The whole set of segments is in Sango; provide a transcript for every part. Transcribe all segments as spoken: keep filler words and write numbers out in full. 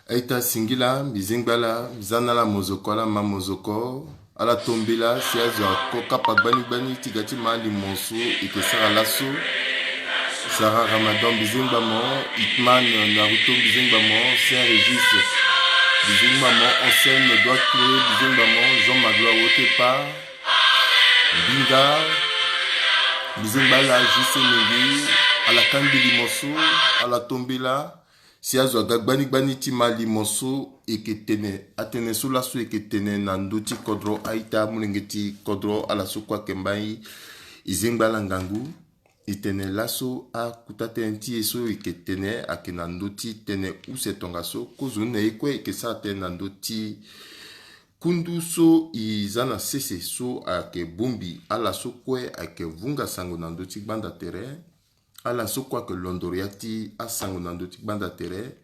A-ita singila, mbi zengba ala, mbi za na ala mozoko, ala ma mozoko, ala tombela si azo ako kapa gbani gbani ti ga ti ma alimo so e ke sara laso. Sarah Ramadan, mbi zengba mo. Hitman Naruto, mbi zengba mo. Saint Régis, mbi zengba mo. Anselme Doit Clé, mbi zengba mo. Jean Magloire Wotepa, Mbinga, mbi zengba ala. J C Mingi, ala kangbi limo so, ala tombela si azo aga gbani gbani ti ma limo so e ke tene. Atënë so laso e ke tene na ndö ti kodro. A-ita, amolenge ti kodro, ala so kue ayeke mbai, e zengba ala ngangu. E tene laso akuta tënë ti e so e ke tene ayeke na ndö ti tënë use tongaso. Kozoni na e kue e ke sara tënë na ndö ti kundu so e za na sese so ayeke bongbi ala so kue ayeke vunga sango na ndö ti gbanda tere. Ala so kue ayeke londo ya ti asango na ndö ti gbanda tere.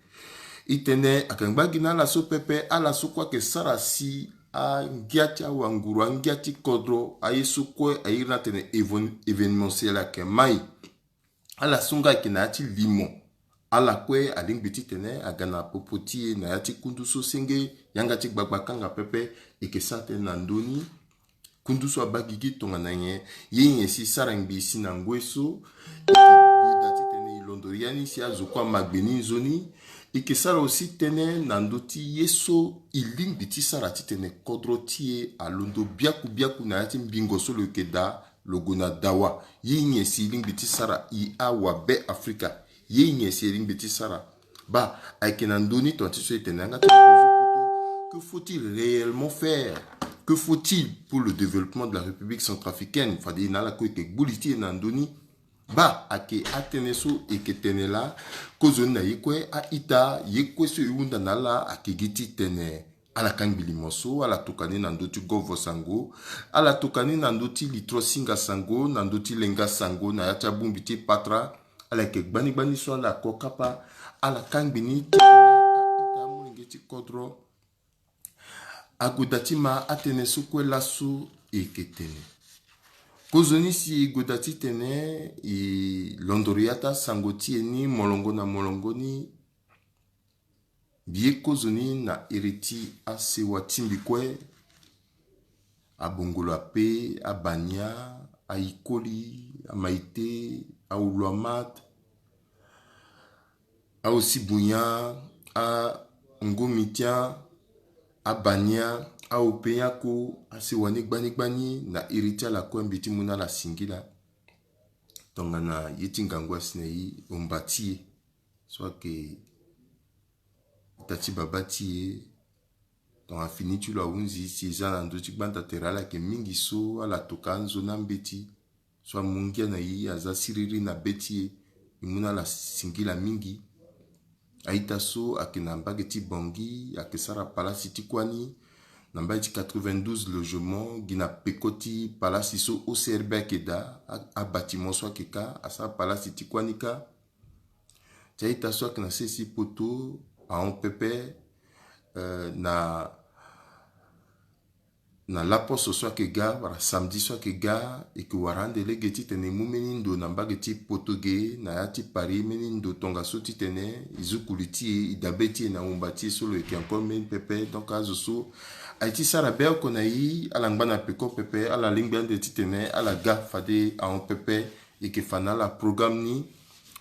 E tene ayeke ngba gi na ala so pepe, ala so kue ayeke sara si angia ti awanguru, angia ti kodro, aye so kue a iri ni atene évén-, événementiel ayeke mai. Ala so nga ayeke na ya ti limo, ala kue alingbi titene aga na popo ti e na ya ti kundu so senge yanga ti gbagba kanga pepe. E ke sara tënë na ndö ni. Kundu so abaa gigi tongana nyen? Ye nyen si e sara ngbii si na ngoi so? E ke gue daa titene e londo ya ni si azo kue ama gbe ni nzoni. E ke sara aussi tënë na ndö ti ye so e lingbi ti sara titene kodro ti e alondo biaku biaku na ya ti mbingo so lo yeke daa, lo gue na dawa. Ye nyen si e lingbi ti sara, e awabe Afrika? Ye nyen si e lingbi ti sara? Baa, ayeke na ndö ni tonga ti so e tene yanga ti poto. Que faut-il réellement faire? Que faut-il pour le développement de la République centrafricaine? Fade e na ala kue e yeke gbu li ti e na ndö ni. Baa, ayeke atënë so e yeke tene laa. Kozoni na ye kue, a-ita, ye kue so e hunda na ala ayeke gi titene ala kangbi limo so, ala toka ni na ndö ti govo sango, ala toka ni na ndö ti litro singa sango, na ndö ti lenga sango, na ya ti abongbi ti patara. Ala yeke gbani gbani so ala ko kapa, ala kangbi ni titene a-ita, amolenge ti kodro, ague daa ti ma atënë so kue laso e yeke tene. Kozoni si e gue daa titene e londoro ya ti asango ti e ni molongo na molongo ni. Mbi ye kozoni na iri ti asewa ti mbi kue, abongolo ape, abania, ayikoli, amaite, aulu amat, aosibunya, angomitian, abania, aopenyako, asewa ni gbani gbani, na iri ti ala kue mbi ti mu na ala singila. Tongana ye ti ngangu asi na e, omba ti e so ayeke ita ti baba ti e, tongana fini ti lo ahunzi si e za na ndö ti gbanda tere, ala yeke mingi so ala toka anzoni ambeti so amu ngia na e, aza siriri na be ti e. E mu na ala singila mingi. A-ita so ayeke na mbage ti Bangui, ayeke sara palasi ti kuâ ni na mbage ti quatre-vingt-douze logements, gi na peko ti palasi so O C R B ayeke daa, a, abâtiment so ayeke kâ, asara palasi ti kuâ ni kâ. Ti a-ita so ayeke na sese ti poto ahon pepe, eh, na, na laposo so ayeke ga, wala samedi so ayeke ga, e yeke wara ande lege titene e mu mbeni ndo na mbage ti poto ge, na ya ti Paris, mbeni ndo tongaso titene e zu kuli ti e, e dabe ti e na wumba ti e so lo yeke encore mbeni pepe. Donc azo so aye ti sara beoko na e, ala ngba na peko pepe, ala lingbi ande titene ala ga fade ahon pepe. E yeke fa na ala programme ni,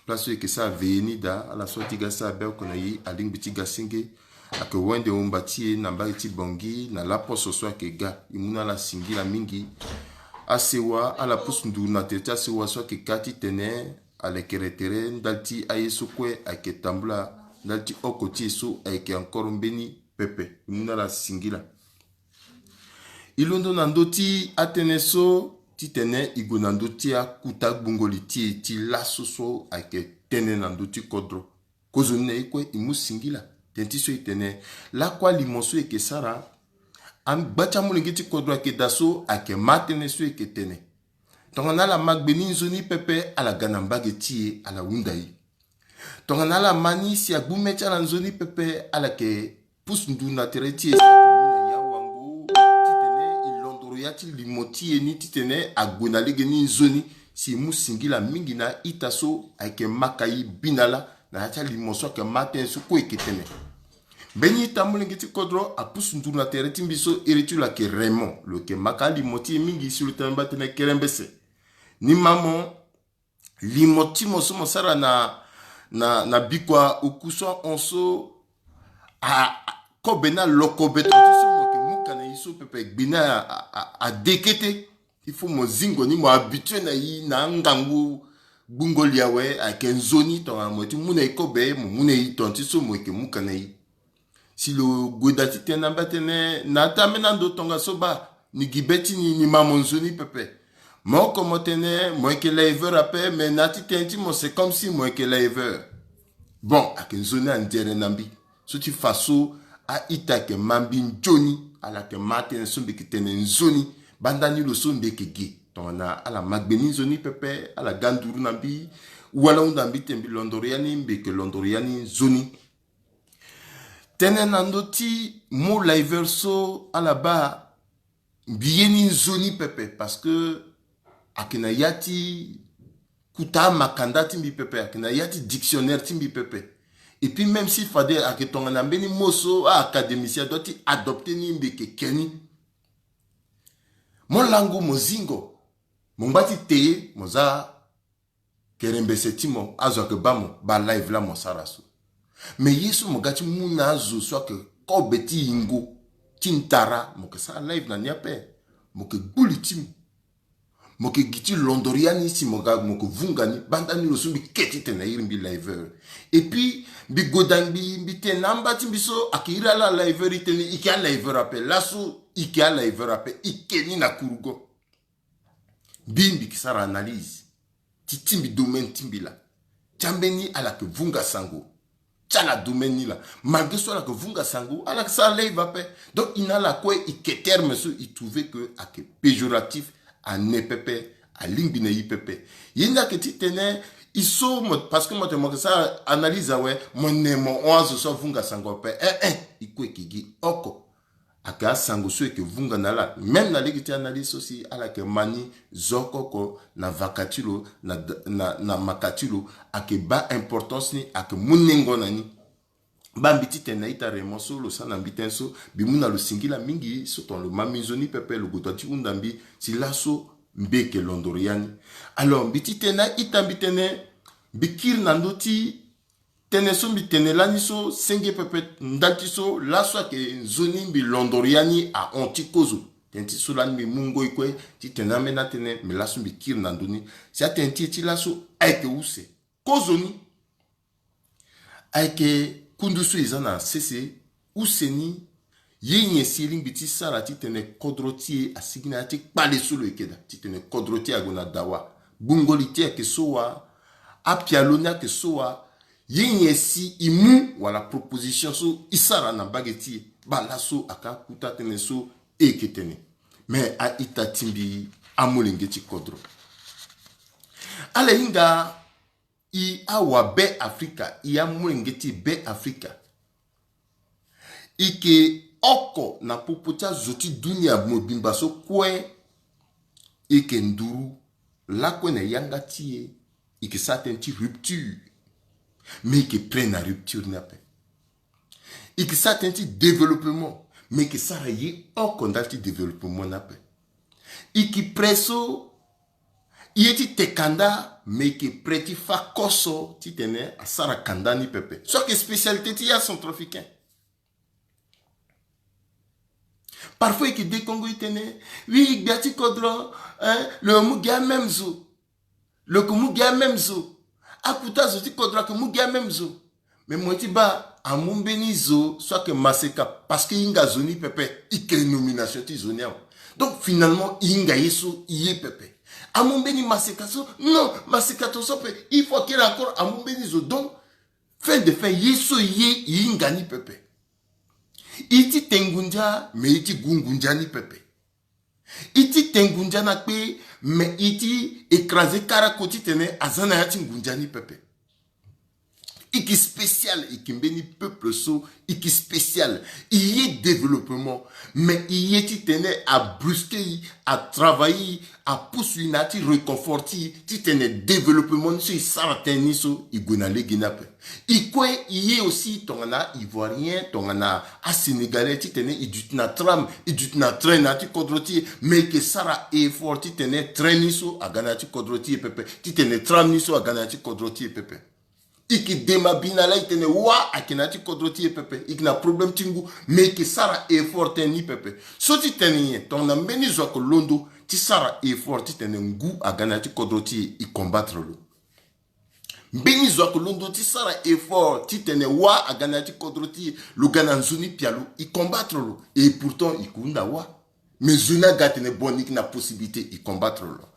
place so e yeke sara veillée ni daa, ala so aye ti ga sara beoko na e alingbi ti ga senge. Ayeke wende wumba ti e na mbage ti Bangui na laposo so ayeke ga. E mu na ala singila mingi. Asewa, ala pusu nduru na tere ti asewa so ayeke kâ titene alekere tere ndali ti aye so kue ayeke tambula ndali ti oko ti e so ayeke encore mbeni pepe. E mu na ala singila. E londo na ndö ti atënë so titene e gue na ndö ti akuta gbungo li ti e ti laso so ayeke tënë na ndö ti kodro. Kozoni na e kue e mu singila. Tënë ti so e tene lakue alimo so e yeke sara, angba ti amolenge ti kodro ayeke daa so ayeke ma atënë so e yeke tene. Tongana ala ma gbe ni nzoni pepe, ala ga na mbage ti e, ala hunda e. Tongana ala ma ni si agbu mê ti ala nzoni pepe, ala yeke pusu ndu na tere ti e si ayeke mu na e awango titene e londoro ya ti limo ti e ni titene ague na lege ni nzoni. Si e mu singila mingi na a-ita so ayeke maka e bi na lâ na ya ti alimo so ayeke ma atënë so kue e yeke tene. Mbeni ita molenge ti kodro apusu nduru na tere ti mbi so, iri ti lo ayeke Raymond. Lo yeke maka alimo ti e mingi si lo tene mba tënë kerembese. Ni ma mo, limo ti mo so mo sara na, na, na bikua oku so ahon so, a, a, kobe ni alokobe tonga ti so mo yeke mu ka na e so pepe, gbi ni a, a, a, ade kete. Il faut mo zingo ni, mo habitue na e na angangu gbungo li awe, ayeke nzoni tongana mo ye ti mu na e kobe, mo mu na e tonga ti so mo yeke mu ka na e. Si lo gue daa ti tene na mba tënë, na ata ambeni ando tongaso baa, ni gi be ti ni, ni ma mo nzoni pepe. Mo oko mo tene mo yeke liveur ape, me na ya ti tene ti mo c'est comme si mo yeke liveur. Bon, ayeke nzoni anzere na mbi. So ti fa so a-ita ayeke ma mbi nzoni, ala yeke ma atënë so mbi yeke tene nzoni. Banda ni lo so mbi yeke ge tongana ala ma gbe ni nzoni pepe, ala ga nduru na mbi, wala hunda mbi tene mbi londoro ya ni, mbi yeke londoro ya ni nzoni. Tënë na ndö ti mo liveur so ala baa, mbi ye ni nzoni pepe, parce que ayeke na ya ti kuta amakanda ti mbi pepe, ayeke na ya ti dictionnaire ti mbi pepe. Et puis même si fade ayeke tongana mbeni mo so a-académicien adoit ti adopter ni, mbi yeke ke ni. Mo lango mo zingo, mo ngba ti te ye, mo za kerembese ti mo, azo ayeke baa mo, baa live laa mo sara so. Me ye so mo ga ti mu na azo so ayeke kobe ti yingo ti ntara, mo yeke sara live na ni ape. Mo yeke gbu li ti mo. Mo yeke gi ti londoro ya ni si mo ga, mo yeke vunga ni. Banda ni lo so mbi ke titene na iri mbi liveur. Et puis mbi goda mbi, mbi tene na amba ti mbi so ayeke iri ala liveur, e tene e yeke aliveur ape. Laso e yeke aliveur ape, e ke ni na kurugo. Mbi, mbi yeke sara analyse ti, ti mbi domaine ti mbi laa. Ti ambeni ala yeke vunga sango ti ala domaine ni laa. Malgré so ala yeke vunga sango, ala yeke sara live ape. Donc e na ala kue e ke terme so e trouve que ayeke péjoratif, ane pepe, alingbi na e pepe. Ye ni ayeke titene e so mo, parce que mo tene mo yeke sara analyse awe, mo ne mo hon azo so avunga sango ape. Eh eh, e kue e yeke gi oko. Ayeke asango so e yeke vunga na ala. Même na lege ti analyse so si ala yeke ma ni zo oko oko na vaka ti lo, na, na, na maka ti lo, ayeke baa importance ni, ayeke mu nengo na ni. Baa mbi titene na ita Raymond so lo sara na mbi tënë so, mbi mu na lo singila mingi so tongana lo ma mbi nzoni pepe, lo gue daa ti hunda mbi si laso mbi yeke londoro ya ni. Alors mbi titene na ita mbi tene mbi kiri na ndö ti tënë so mbi tene lani so senge pepe ndali ti so laso ayeke nzoni mbi londoro ya ni ahon ti kozo. Tënë ti so lani mbi mu ngoi kue titene ambeni atënë, me laso mbi kiri na ndö ni. Si atënë ti e ti laso ayeke use. Kozoni ayeke kundu so e za na sese, use ni, ye nyen si e lingbi ti sara titene kodro ti e asigi na ya ti kpale so lo yeke daa, titene kodro ti e ague na dawa, gbungo li ti e ayeke so wa, apialo ni ayeke so wa, ye nyen si e mu wala proposition so e sara na mbage ti e. Baa laso ayeke akuta tënë so e yeke tene. Me a-ita ti mbi amolenge ti kodro, ala hinga e awabe Afrika, e amolenge ti Be Afrika, e yeke oko na popo ti azo ti dunia mobimba so kue e yeke nduru lakue na yanga ti e, e yeke sara tënë ti rupture. Me e yeke prêt na rupture ni ape. E yeke sara tënë ti développement, me e yeke sara ye oko ndali ti développement ni ape. E yeke prêt so e ye ti te kanda, me e yeke prêt ti fâ koso titene asara kanda ni pepe. So ayeke spécialité ti e acentrafricain. Parfois e yeke de kongo e tene, oui, gbia ti kodro, hein, lo mu gi amême zo. Lo yeke mu gi amême zo. Akuta zo ti kodro ayeke mu gi amême zo. Me mo ye ti baa amu mbeni zo so ayeke maseka, parce que e hinga zo ni pepe, e yeke nomination ti zo ni awe. Donc finalement e hinga ye so e ye pepe. Amu mbeni maseka so, non, maseka tongaso ape, il faut akiri encore amu mbeni zo. Donc fin de fin ye so e ye e hinga ni pepe. E ti te ngunza, me e ti gu ngunza ni pepe. E ti te ngunza na kpe, me e ti écraser karako titene aza na ya ti ngunza ni pepe. E yeke spécial, e yeke mbeni peuple so, e yeke spécial. E ye développement, mais e ye titene abrusquer e, atravailler e, apusu e na ya ti réconforter e, titene développement ni so e sara tënë ni so e gue na lege ni ape. E kue e ye aussi tongana Ivoirien, tongana aSénégalais, titene e duti na tram, e duti na train na ya ti kodro ti e, mais e yeke sara effort titene train ni so aga na ya ti kodro ti e pepe, titene tram ni so aga na ya ti kodro ti e pepe. E yeke dema bi na ala, e tene wa ayeke na ya ti kodro ti e pepe, e yeke na problème ti ngu, mais e yeke sara effort tënë ni pepe. So ti tene nyen? Tongana mbeni zo ayeke londo ti sara effort titene ngu aga na ya ti kodro ti e, e combattre lo. Mbeni zo ayeke londo ti sara effort titene wa aga na ya ti kodro ti e, lo ga na nzoni pialo, e combattre lo. Et pourtant e yeke hunda wa. Mais zo ni aga atene bon, e yeke na possibilité, e combattre lo.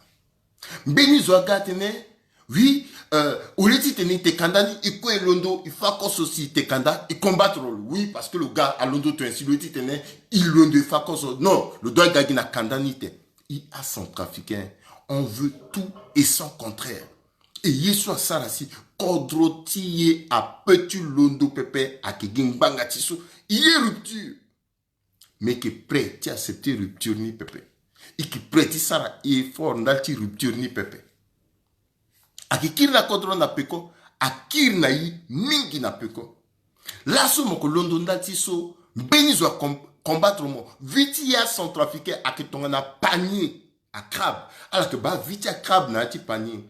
Mbeni zo aga atene oui, euh, au lieu titene e teka nda ni, e kue e londo, e fâ koso si e teka nda, e combattre lo. Oui, parce que lo ga alondo tongana si lo ye titene e londo e fâ koso. Non, lo doit ga gi na ka nda ni te. E acentrafricain, on veut tout et son contraire. E ye so asara si kodro ti e ape ti londo pepe ayeke gi ngbanga ti so. E ye rupture. Mais e yeke prêt ti accepter rupture ni pepe. E yeke prêt ti sara effort ndali ti rupture ni pepe. Ayeke kiri na kodro na peko, akiri na e mingi na peko. Laso mo yeke londo ndali ti so, mbeni zo a com-, combattre mo. Vie ti e acentrafricain ayeke tongana panier à crabe. Ala yeke baa vie ti acrabe na ya ti panier.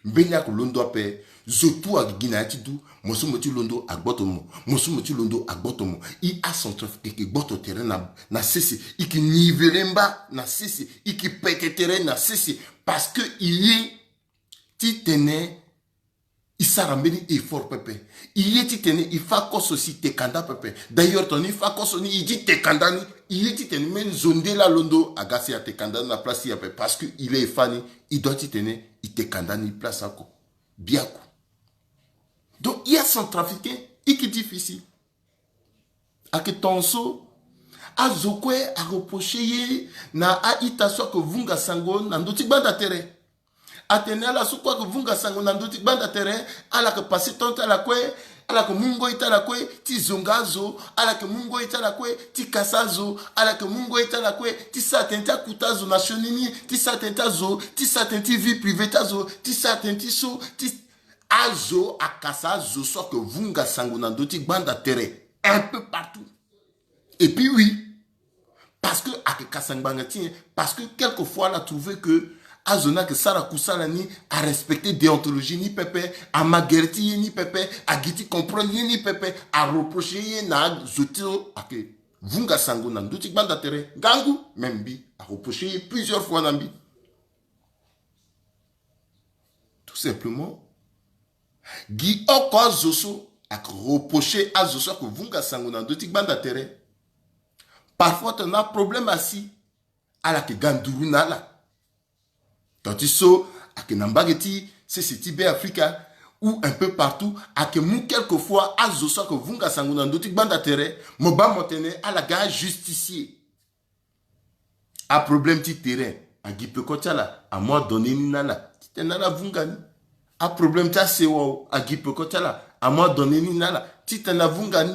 Mbeni ayeke londo ape, zo tout ayeke gi na ya ti du. Mo so mo ti londo agboto mo, mo so mo ti londo agboto mo. E acentrafricain ayeke gboto tere na, na sese. E yeke niveler mba na sese. E yeke pete tere na sese. Parce que e ye titene e sara mbeni effort pepe. E ye titene e fâ koso si e teka nda pepe. D'ailleurs tongana e fâ koso ni, e ti teka nda ni, e ye titene mbeni zo nde laa alondo aga si ateka nda ni na place ti e ape. Parce que e laa e fâ ni, e doit titene e teka nda ni place oko. Biaku. Donc e acentrafricain, e yeke difficile. Ayeke tongaso azo kue areprocher e na a-ita so ayeke vunga sango na ndö ti gbanda tere. Atene ala so kue ayeke vunga sango na ndö ti gbanda tere, ala yeke passer temps ti ala kue, ala yeke mu ngoi ti ala kue ti zonga azo, ala yeke mu ngoi ti ala kue ti kasa azo, ala yeke mu ngoi ti ala kue ti sara tënë ti akuta azo na sioni ni, ti sara tënë ti azo, ti sara tënë ti vie privée ti azo, ti sara tënë ti so, ti azo akasa azo so ayeke vunga sango na ndö ti gbanda tere un peu partout. Et puis oui, parce que ayeke kasa ngbanga ti nyen? Parce que quelquefois ala trouver que azo ni ayeke sara kusala ni arespecter déontologie ni pepe, ama gere ti ye ni pepe, agi ti comprendre ye ni pepe, areprocher ye na azo ti so ayeke vunga sango na ndö ti gbanda tere. Ngangu même mbi areprocher ye plusieurs fois na mbi. Tout simplement, gi oko azo so ayeke reprocher azo so ayeke vunga sango na ndö ti gbanda tere. Parfois tongana aproblème asi, ala yeke ga nduru na ala. Tongana ti so ayeke na mbage ti sese ti Be Afrika ou un peu partout, ayeke mu quelquefois azo so ayeke vunga sango na ndö ti gbanda tere, mo baa mo tene ala ga ajusticier. Aproblème ti terrain, agi peko ti ala amu adonné ni na ala titene ala vunga ni. Aproblème ti asewa o, agi peko ti ala amu adonné ni na ala titene avunga ni.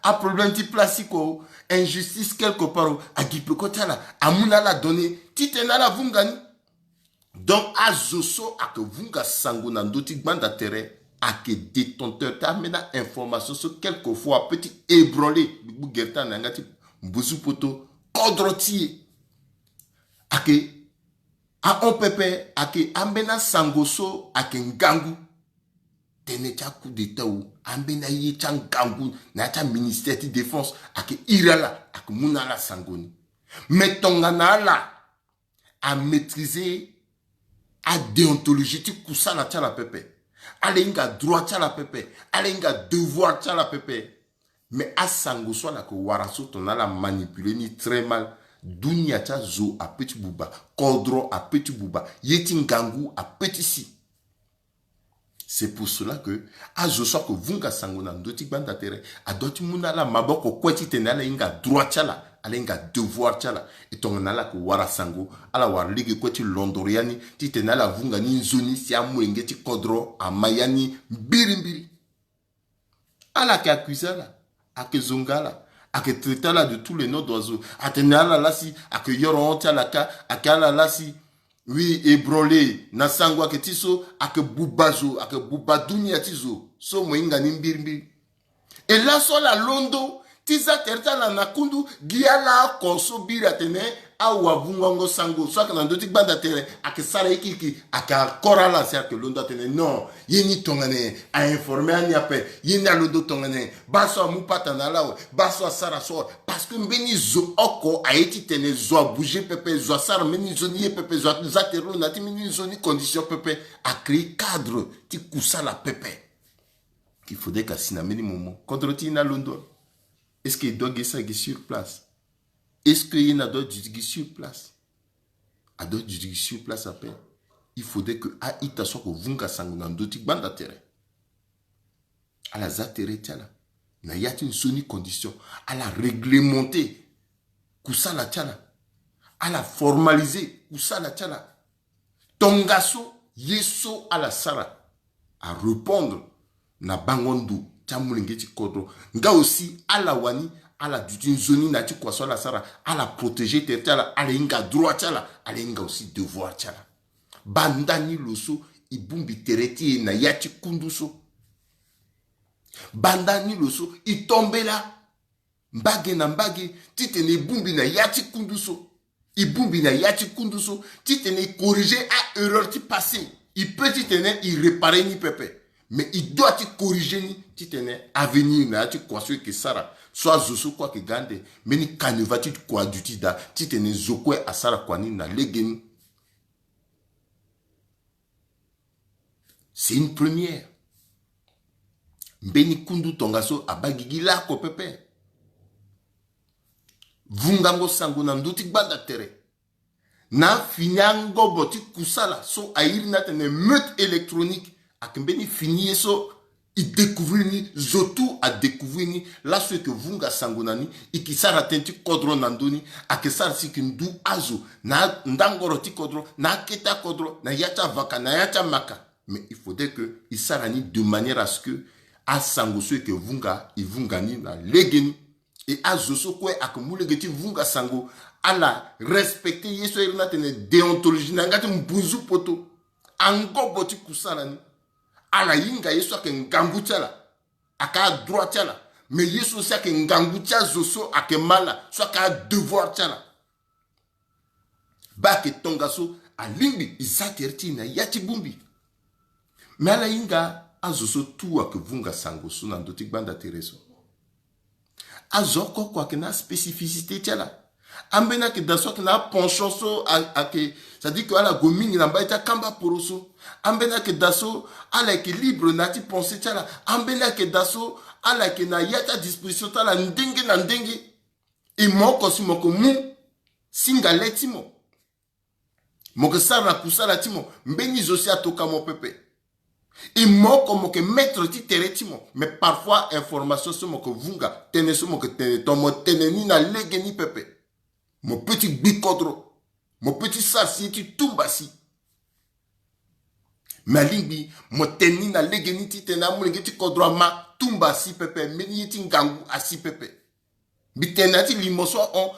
Aproblème ti place ti kua o, injustice quelque part o, agi peko ti ala amu na ala donné titene ala vunga ni. Donc azo so ayeke vunga sango na ndö ti gbanda tere ayeke détenteur ti ambeni information so quelquefois apeut ti ébranler, mbi gbu gere ti ala na yanga ti mbuzu poto, kodro ti e. Ayeke ahon pepe, ayeke ambeni asango so ayeke ngangu. Tënë ti a-coup d'état o, ambeni aye ti angangu na ya ti aministère ti défense ayeke iri ala, ayeke mu na ala sango ni. Mais tongana ala amaîtriser adéontologie ti kusala ti ala pepe, ala hinga droit ti ala pepe, ala hinga devoir ti ala pepe. Mais asango so ala yeke wara so tongana ala manipuler ni très mal, dunia ti azo apeut ti buba, kodro apeut ti buba, ye ti ngangu apeut ti si. C'est pour cela que azo so ayeke vunga sango na ndö ti gbanda tere, adoit ti mu na ala maboko kue titene ala hinga droit ti ala, ala hinga devoir ti ala. E tongana ala yeke wara sango, ala wara lege kue ti londoro ya ni titene ala vunga ni nzoni si amolenge ti kodro ama ya ni mbirimbiri. Ala yeke accusé ala, ayeke zonga ala, ayeke traité ala de tous les noms d'oiseaux. Atene ala laa si ayeke yoro hon ti ala kâ, ayeke ala laa si, oui, ébranlé na sango ayeke ti so, ayeke buba zo, ayeke buba dunia ti zo. So mo hinga ni mbirimbiri. E laso ala londo ti za tere ti ala na kundu gi ala oko so biri atene awavungango sango so ayeke na ndö ti gbanda tere ayeke sara ye kirikiri, ayeke akora ala si ayeke londo atene non, ye ni tongana nyen, a informé ani ape, ye ni alondo tongana nyen, baa so amu pata na ala awe, baa so asara so awe. Parce que mbeni zo oko aye titene zo abouger pepe, zo asara mbeni nzoni ye pepe, zo aza tere lo na ya ti mbeni nzoni condition pepe, acréer cadre ti kusala pepe. Qu'il faudrait que asi na mbeni moment kodro ti ye ni alondo. Est-ce que e doit gi sara gi sur place? Est-ce que ye ni adoit duti gi sur place? Adoit duti gi sur place ape. Il faudrait que a-ita so ayeke vunga sango na ndö ti gbanda tere, ala za tere ti ala na ya ti nzoni condition, ala réglementé kusala ti ala, ala formalisé kusala ti ala. Tongaso ye so ala sara arépondre na bango ndo ti amolenge ti kodro. Nga aussi ala wani ala duti nzoni na ya ti kua so ala sara, ala protéger tere ti ala, ala hinga droit ti ala, ala hinga aussi devoir ti ala. Banda ni lo so e bongbi tere ti e na ya ti kundu so. Banda ni lo so e tombela mbage na mbage titene e bongbi na ya ti kundu so. E bongbi na ya ti kundu so titene e corriger a-erreur ti passé. E peut titene e réparer ni pepe. Mais e doit ti corriger ni titene avenir na ya ti kua so e yeke sara so azo so kue ayeke ga ande, mbeni canevas ti kua aduti daa titene zo kue asara kua ni na legeni. C'est une première. Mbeni kundu tongaso abaa gigi laoko pepe. Vungango sango na ndö ti gbanda tere na afini angobo ti kusala so a iri ni atene meute électronique. Ayeke mbeni fini ye so e découvrir ni, zo tout adécouvrir ni. Laso e yeke vunga sango na ni, e yeke sara tënë ti kodro na ndö ni. Ayeke sara si e yeke ndu azo na andangoro ti kodro, na akete akodro, na ya ti avaka, na ya ti amaka. Mais il faudrait que e sara ni de manière à ce que asango so e yeke vunga, e vunga ni na legeni. E azo so kue ayeke mu lege ti vunga sango, ala respecter ye so a iri ni atene déontologie na yanga ti mbunzu poto. Angobo ti kusala ni, ala hinga ye so ayeke ngangu ti ala, ayeke adroit ti ala. Mais ye so si ayeke ngangu ti azo so ayeke ma ala, so ayeke adevoir ti ala. Baa ayeke tongaso alingbi e za tere ti e na ya ti bongbi. Mais ala hinga azo so tout ayeke vunga sango so na ndö ti gbanda tere so. Azo oko oko ayeke na aspécificité ti ala. Ambeni ayeke daa so ayeke na apenchant so a- ayeke, c'est-à-dire que ala gue mingi na mbage ti akamba poroso. Ambeni ayeke daa so ala yeke libre na ya ti pensée ti ala. Ambeni ayeke daa so ala yeke na ya ti adisposition ti ala ndenge na ndenge. E mo oko si mo yeke mu singa le ti mo, mo yeke sara na kusala ti mo, mbeni zo si atoka mo pepe. E mo oko mo yeke maître ti tere ti mo. Mais parfois information so mo yeke vunga, tënë so mo yeke tene, tongana mo tene ni na lege ni pepe, mo peut ti gbi kodro, mo peut ti sara si ye ti tumba si. Mais alingbi mo tene ni na lege ni titene amolenge ti kodro ama tumba asi pepe, mbeni ye ti ngangu asi pepe. Mbi tene na ya ti limo so ahon,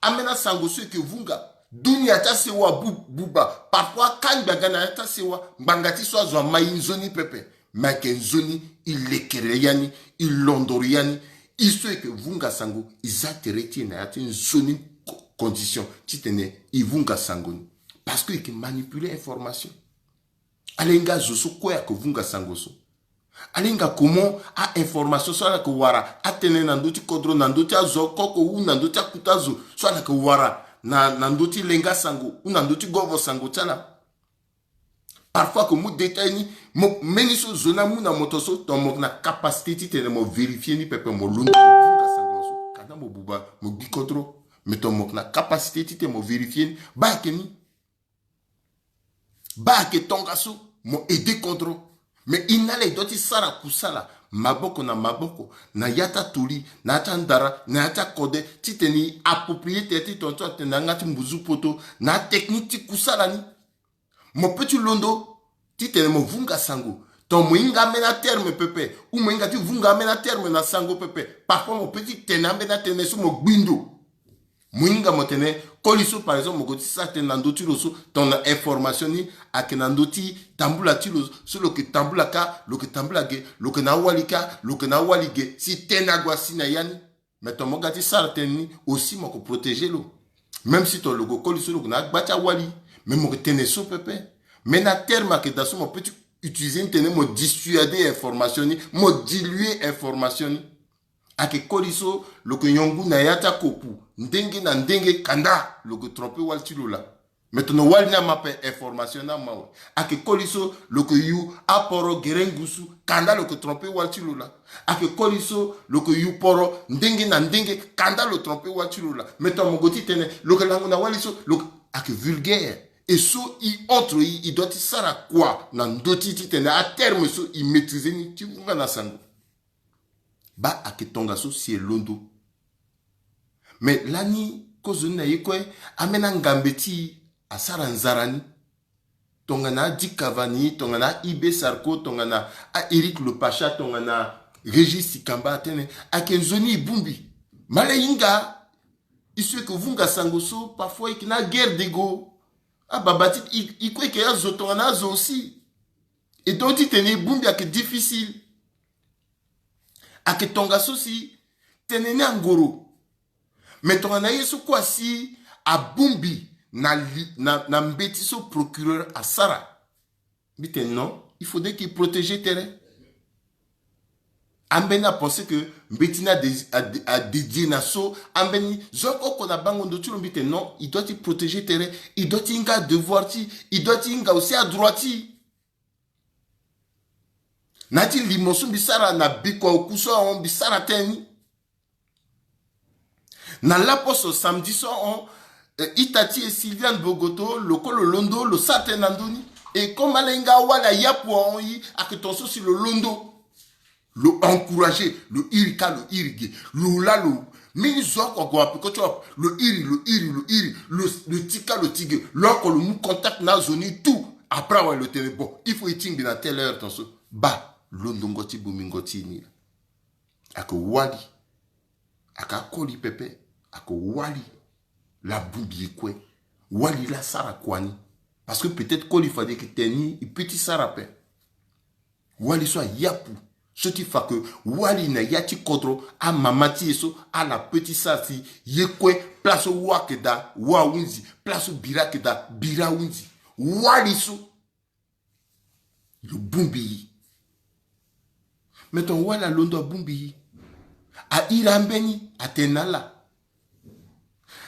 ambeni asango so e yeke vunga, dunia ti asewa bu- buba. Parfois akangbi aga na ya ti asewa, ngbanga ti so azo ama e nzoni pepe. Me ayeke nzoni, e lekere ya ni, e londoro ya ni. E so e yeke vunga sango, e za tere ti e na ya ti nzoni co- condition titene e vunga sango ni. Parce que e yeke manipuler information. Ala hinga azo so kue ayeke vunga sango so. Ala hinga comment a-information so ala yeke wara atene na ndö ti kodro, na ndö ti azo oko oko, ou na ndö ti akuta zo so ala yeke wara na, na ndö ti lenga sango, ou na ndö ti govo sango ti ala. Parfois ayeke mu détail ni, mo, mbeni so zo ni amu na moto so, tongana mo yeke na capacité titene mo vérifier ni pepe, mo londo mo vunga sango so. Kana mo buba, mo gbi kodro. Mais tongana mo yeke na capacité titene mo vérifier ni, baa ayeke ni. Baa ayeke tongaso, mo aider kodro. Mais e na ala e doit ti sara kusala maboko na maboko, na ya ti atoli, na ya ti andara, na ya ti akode, titene e approprier tere ti tongaso atene na yanga ti mbuzu poto, na atechnique ti kusala ni. Mo peut ti londo titene mo vunga sango, Donc mo hinga ambeni aterme pepe, ou mo hinga ti vunga ambeni aterme na sango pepe. Parfois mo peut ti tene ambeni atënë so mo gbi ndo. Mo hinga mo tene, koli so par exemple mo gue ti sara tënë na ndö ti lo so, tongana information ni ayeke na ndö ti tambula ti lo so, lo yeke tambula kâ, lo yeke tambula ge, lo yeke na awali kâ, lo yeke na awali ge, si tënë ague asi na ya ni. Mais tongana mo ga ti sara tënë ni aussi, mo yeke protéger lo. Même si tongana lo gue koli so lo yeke na agba ti awali, mais mo yeke tene so pepe. Mais na terme ayeke daa so mo peut ti utiliser ni tene mo dissuader information ni, mo diluer information ni. Ayeke koli so lo yeke nyon ngu na ya ti akopu ndenge na ndenge, kanda lo yeke tromper wali ti lo laa. Mais tongana wali ni ama ape, information ni ama awe. Ayeke koli so lo yeke yu aporo gere ngusu, kanda lo yeke tromper wali ti lo laa. Ayeke koli so lo yeke yu poro ndenge na ndenge, kanda lo tromper wali ti lo laa. Mais tongana mo gue ti tene lo yeke lango na wali so, lo yeke, ayeke vulgaire. Et so e entre e, e doit ti sara kua na ndö ti e titene aterme so e maîtriser ni ti vunga na sango. Baa, ayeke tongaso si e londo. Mais lani kozoni na ye kue, ambeni angambe ti e asara nzara ni. Tongana a Dick Cavani, tongana a Ibe Sarko, tongana a Éric Le Pacha, tongana Régis Ikamba atene, ayeke nzoni e bongbi. Mala e hinga e so e yeke vunga sango so, parfois e yeke na guerre d'ego. Ababa ti e, e kue e yeke azo tongana azo aussi. E donc titene e bongbi ayeke difficile. Ayeke tongaso si tene ni angoro. Mais tongana ye so kue asi abongbi na li, na, na mbeti so procureur asara, mbi tene non, il faudrait qu'il protège tere. Ambeni apenser que mbeti ni ade, ade, adédier na so, ambeni zo oko na bango ndo ti lo, mbi tene non, il doit ti protéger tere, il doit ti hinga adevoir ti e, il doit ti hinga aussi adroit ti e. Na ya ti limo so mbi sara na bikua oku so ahon, mbi sara tënë ni. Na laposo samedi so ahon, eh, ita ti e Sylviane Bogoto, lo kue lo londo, lo sara tënë na ndö ni. E comme ala hinga awali ayapu ahon, e ayeke tongaso si lo londo. Lo encourager, lo iri kâ, lo iri ge, lo laa lo. Mbeni zo oko ague na peko ti lo, lo iri, lo iri, lo iri, lo, lo ti kâ, lo ti ge, lo oko lo mu contact na azo ni tout. Après awe lo tene bon, il faut e tingbi na telle heure tongaso. Baa, londongo ti bongbingo ti e ni laa. Ayeke wali. Ayeke akoli pepe. Ayeke wali. Laa bongbi e kue. Wali laa sara kua ni. Parce que peut-être koli fade e yeke tene ni, e peut ti sara ape. Wali so ayapu. So ti fa que wali na ya ti kodro, amama ti e so, ala peut ti sara si ye kue, place so wâ ayeke daa, wâ ahunzi, place so bira ayeke daa, bira ahunzi. Wali so. Lo bongbi e. Mais tongana wali alondo abongbi e, a iri ambeni, atene na ala.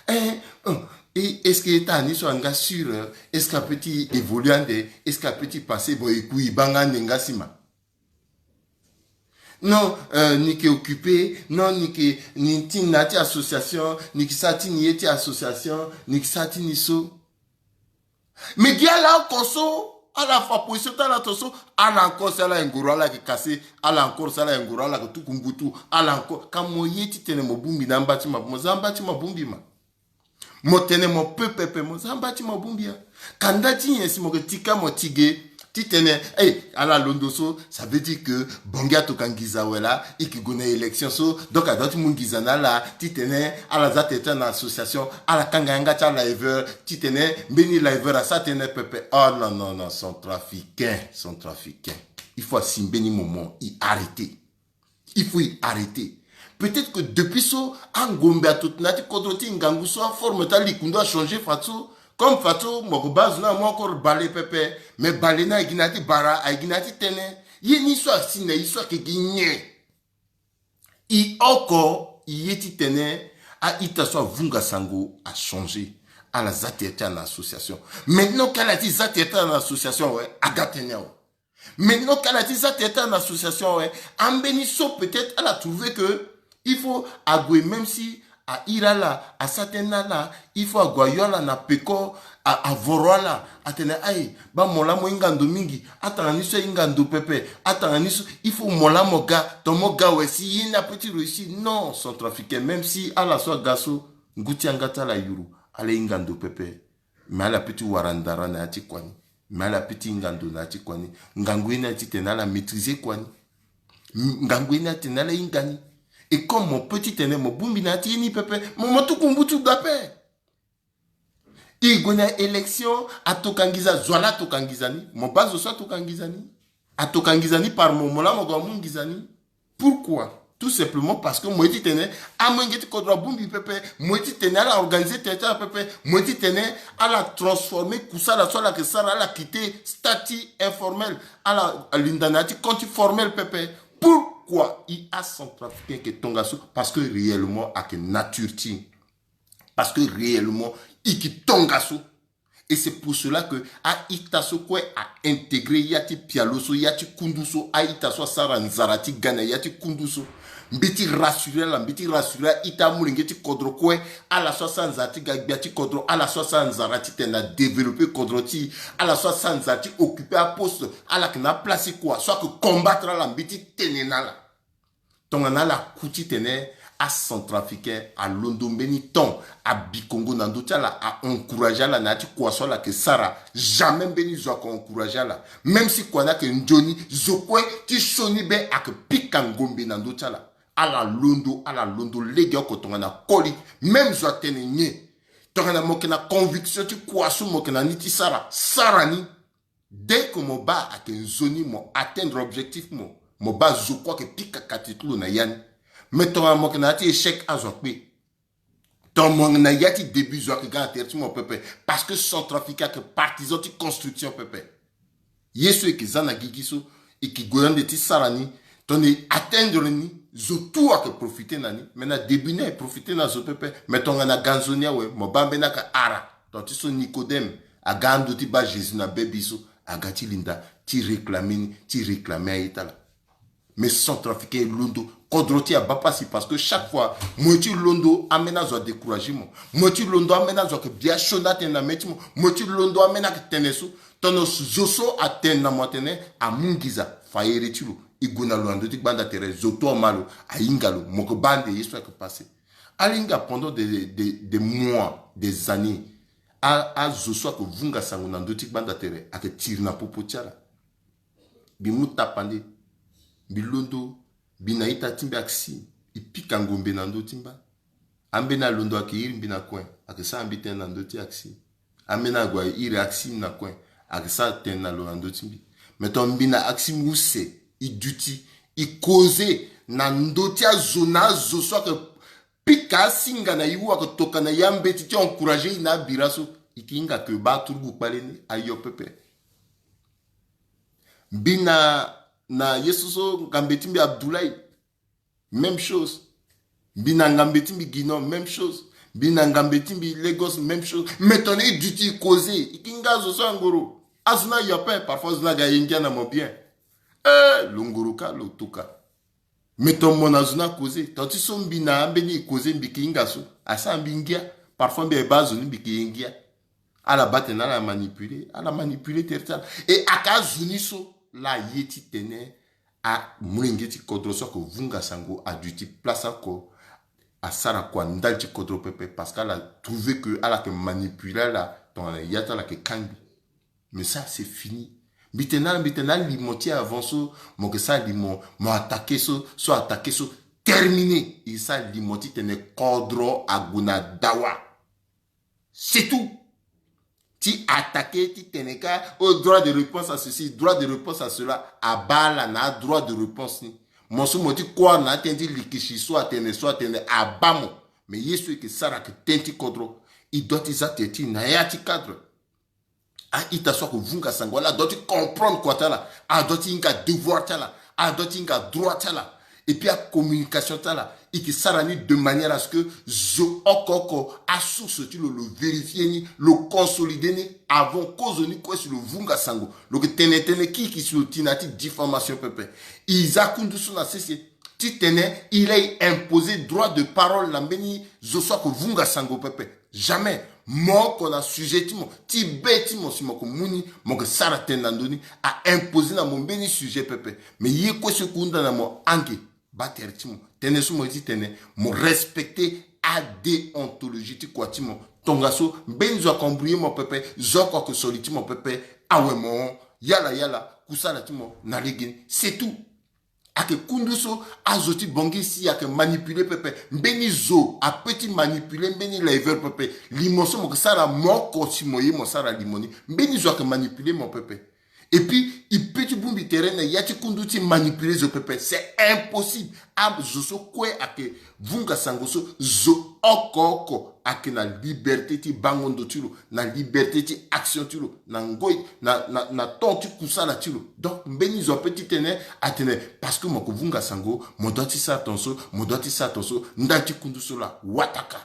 Eh, oh, e, est-ce que taa ni so anga sûr, euh, est-ce que a peut ti évoluer ande, est-ce que a peut ti passer, bon, e ku e baa nga ande nga si ma. Non, euh, ni yeke occupé, non, ni yeke, ni ti ni na ya ti association, ni yeke sara ti ni ye ti association, ni yeke sara ti ni so. Mais gi ala oko so, ala fa position ti ala tongaso, ala encore si ala yeke ngoro, ala yeke cassé, ala encore si ala yeke ngoro, ala yeke tuku mbutu, ala encore. Ka mo ye titene mo bongbi na amba ti mabongbi, mo za amba ti mabongbi ma. Mo tene mo peut pepe, mo za amba ti mabongbi ya. Ka nda ti nyen si mo yeke ti kâ mo ti ge, titene, eh, ala londo so, ça veut dire que Bongi atokua nginza awe laa, e yeke gue na élection so, donc a doit ti mu nginza na ala, titene ala za tere ti ala na association, ala kanga yanga ti ala liveur, titene mbeni liveur asara tënë pepe. Oh non, non, non, centrafricain, centrafricain. Il faut asi mbeni moment, e arrêter. Il faut e arrêter. Peut-être que depuis so, angombe ato na ya ti kodro ti e ngangu so, aforme ti alikundu achangé fadeso. Comme fadeso mo yeke baa azo ni amu encore bale pepe. Mais bale ni ayeke gi na ya ti bara, ayeke gi na ya ti tënë. Ye ni so asi na e so ayeke gi nyen? E oko, e ye titene a-ita so avunga sango achangé. Ala za tere ti ala na association. Maintenant ka ala ti za tere ti ala na association awe, aga tënë awe. Maintenant ka ala ti za tere ti ala na association awe, ambeni so peut-être ala trouver que il faut ague, même si a iri ala, asara tënë na ala, il faut ague ayo ala na peko, a, avoro ala, atene aye, baa mo laa mo hinga ndo mingi, atanga ni so ahinga ndo pepe, atanga ni so, il faut mo laa mo ga, tongana mo ga awe si ye ni apeut ti réussir. Non, centrafricain, même si ala so aga so, ngu ti yanga ti ala ayuru, ala hinga ndo pepe, mais ala peut ti wara ndara na ya ti kua ni. Mais ala peut ti hinga ndo na ya ti kua ni. Ngangu ye ni aye titene ala maîtriser kua ni. Ngangu ye ni aye titene ala hinga ni. Et comme mo peut titene mo bongbi na ya ti ye ni pepe, mo mo tuku mbutu dape. E gue na élection, atoka nginza, zo laa atoka nginza ni. Mo baa zo so atoka nginza ni. Atoka nginza ni par mo, mo laa mo gue amu nginza ni. Pourquoi? Tout simplement parce que mo ye titene amolenge ti kodro abongbi pepe, mo ye titene ala organiser tene ti ala pepe, mo ye titene ala transformer kusala so ala yeke sara, ala quitter statut informel, ala linda na ya ti compte formel pepe. Pourquoi? E, acentrafricain ayeke tongaso, parce que réellement ayeke nature ti e. Parce que réellement e yeke tongaso. Et c'est pour cela que a-ita so kue a intégrer ya ti pialo so, ya ti kundu so, a-ita so asara nzara ti ga na ya ti kundu so. Mbi ti rassurer ala, mbi ti rassurer a-ita amolenge ti kodro kue, ala so asara nzara ti ga gbia ti kodro, ala so asara nzara titene adévelopper kodro ti e, ala so asara nzara ti occuper aposte, ala yeke na aplace ti kua so ayeke combattre ala, mbi ti tene na ala. Tongana ala ku titene acentrafricain alondo mbeni temps, abikongo na ndö ti ala, a encourager ala na ya ti kua so ala yeke sara, jamais mbeni zo ayeke encourager ala. Même si kua ni ayeke nzoni, zo kue ti sioni be ayeke pika ngombe na ndö ti ala. Ala londo, ala londo legeoko tongana koli. Même zo atene nyen? Tongana mo yeke na conviction ti kua so mo yeke na ni ti sara, sara ni. Dès que mo baa ayeke nzoni, mo atteindre objectif mo, mo baa zo kue ayeke pika kati ti lo na ya ni. Mais tongana mo yeke na ya ti échec, azo akpe. Tongana mo yeke na ya ti début, zo ayeke ga na tere ti mo pepe. Parce que centrafricain ayeke partisan ti construction pepe. Ye so e yeke za na gigi so, e yeke gue ande ti sara ni. Tongana e atteindre ni, zo tout ayeke profiter na ni. Mais na début ni aye profiter na zo pepe. Mais tongana ga nzoni awe, mo baa mbeni ayeke ara. Tongana ti so Nicodème aga ando ti baa Jésus na bebe so, aga ti linda ti réclamer ni, ti réclamer aye ti ala. Mais centrafricain e londo, kodro ti e abaa pasi, parce que chaque fois mo ye ti londo, ambeni azo adécourager mo. Mo ye ti londo, ambeni azo ayeke bia sioni atene na mê ti mo. Mo ye ti londo, ambeni ayeke tene so. Tongana zo so atene na mo atene amu nginza, fa here ti lo. E gue na lo na ndö ti gbanda tere, zo tout ama lo, ahinga lo. Mo yeke baa ande ye so ayeke passer. Ala hinga pendant des, des, des mois, des années. A, azo so ayeke vunga sango na ndö ti gbanda tere ayeke tiri na popo ti ala. Mbi mu tapande. Mbi londo. Mbi na ita ti mbi aksi. E pika ngombe na ndö ti mba. Ambeni alondo ayeke iri mbi na kue, ayeke sara mbi tënë na ndö ti aksi. Ambeni ague airi aksi mbi na kue, ayeke sara tënë na lo na ndö ti mbi. Mais tongana mbi na aksi mbi use, e duti, e causer na ndö ti azo na azo so ayeke pika asinga na e ou ayeke toka na e, ambeti ti encourager e na abira so, e yeke hinga ke baa aturugu kpale ni ayo pepe. Mbi na, na ye so so ngambe ti mbi Abdoulaye, même chose. Mbi na ngambe ti mbi Guinon, même chose. Mbi na ngambe ti mbi Lagos, même chose. Mais tongana e duti e causer, e yeke hinga azo so angoro. Azo ni ayo ape, parfois azo ni aga ye ngia na mo bien. Eh, lo ngoro kâ, lo toka. Mais tongana mo na zo ni acauser, tongana ti so mbi na ambeni e causer, mbi yeke hinga so, asara mbi ngia. Parfois mbi aye baa azo ni, mbi yeke ye ngia. Ala baa tene ala manipuler, ala manipuler tere ti ala. E ayeke azo ni so laa aye titene amolenge ti kodro so ayeke vunga sango aduti place oko, asara kua ndali ti kodro pepe, parce que ala trouver que ala yeke manipuler ala tongana ya ti ala yeke kangbi. Mais ça, c'est fini. Mbi tene na ala, mbi tene na ala, limo ti e avant so mo yeke sara limo, mo attaquer so, so attaquer so, terminé. E sara limo titene kodro ague na dawa. C'est tout. Ti attaquer, ti tene kâ, oh, droit de réponse à ceci, droit de réponse à cela. Abaa ala na adroit de réponse ni. Mo so mo ti kuâ na atënë ti likisi so atene, so atene, abaa mo. Mais ye so e yeke sara ayeke tënë ti kodro. E doit ti za tere ti e na ya ti cadre. A-ita so ayeke vunga sango, ala doit ti comprendre kua ti ala, ala doit ti hinga devoir ti ala, ala doit ti hinga droit ti ala. Et puis acommunication ti ala, e yeke sara ni de manière à ce que zo oko oko, asource ti lo, lo vérifier ni, lo consolider ni avant kozo ni kue si lo vunga sango. Lo yeke tene tënë kirikiri si lo ti na ya ti diffamation pepe. E za kundu so na sese titene e laa e imposer droit de parole na mbeni zo so ayeke vunga sango pepe. Jamais. Mo oko na sujet ti mo, ti be ti mo, si mo yeke mu ni, mo yeke sara tënë na ndö ni, a imposer na mo mbeni sujet pepe. Mais ye kue so e hunda na mo ange, baa tere ti mo. Tënë so mo ye ti tene, mo respecter adéontologie ti kua ti mo. Tongaso mbeni zo ayeke embrouiller mo pepe, zo oko ayeke soli ti mo pepe, Awe mo, yala yala, kusala ti mo na legeni, c'est tout. Ayeke kundu so azo ti Bangui si ayeke manipuler pepe. Mbeni zo ape ti manipuler mbeni liver pepe. Limo so mo yeke sara mo oko si mo ye mo sara limo ni, mbeni zo ayeke manipuler mo pepe. Et puis e pe ti bongbi tere na ya ti kundu ti manipuler zo pepe. C'est impossible. Azo so kue ayeke vunga sango so, zo oko oko ayeke na liberté ti bango ndo ti lo, na liberté ti action ti lo, na ngoi, na, na, na temps ti kusala ti lo. Donc mbeni zo ape ti tene atene parce que mo yeke vunga sango, mo doit ti sara tongaso, mo doit ti sara tongaso. Ndali ti kundu so laa wataka.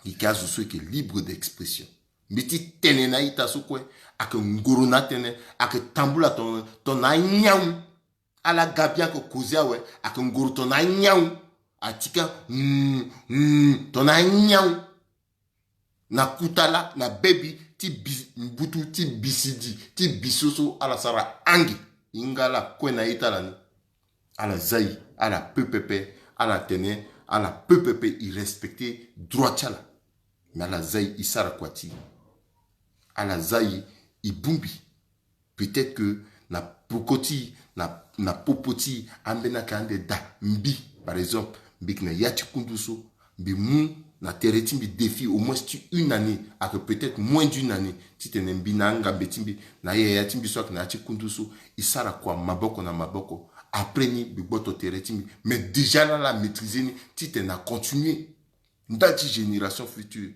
Eke azo so eke libre d'expression. Mbi ti tene na a-ita so kue, ayeke ngoro na atënë, ayeke tambula ton, ton na anyangu. Ala ga bien ayeke koze awe, ayeke ngoro ton na anyangu. Atika, mm, mm, ton na anyangu. Na kuta laa, na bebi ti bi, mbutu ti bisidi, ti biso so ala sara ange. Hinga ala kue na a-ita lani. Ala zia e, ala pe pepe, ala tene, ala pe pepe, e respecter droit ti ala. Mais ala zia e, e sara kua ti e. Ala zia e, e bongbi. Peut-être que na peko ti e, na, na popo ti e, ambeni ayeke ande daa. Mbi, par exemple, mbi yeke na ya ti kundu so, mbi mu na tere ti mbi défi au moins ti une année, ayeke peut-être moins d'une année, titene mbi na angambe ti mbi, na ayaya ti mbi so ayeke na ya ti kundu so, e sara kua maboko na maboko. Après ni mbi gboto tere ti mbi. Mais déjà laa ala maîtriser ni, titene a continuer. Ndali ti génération future,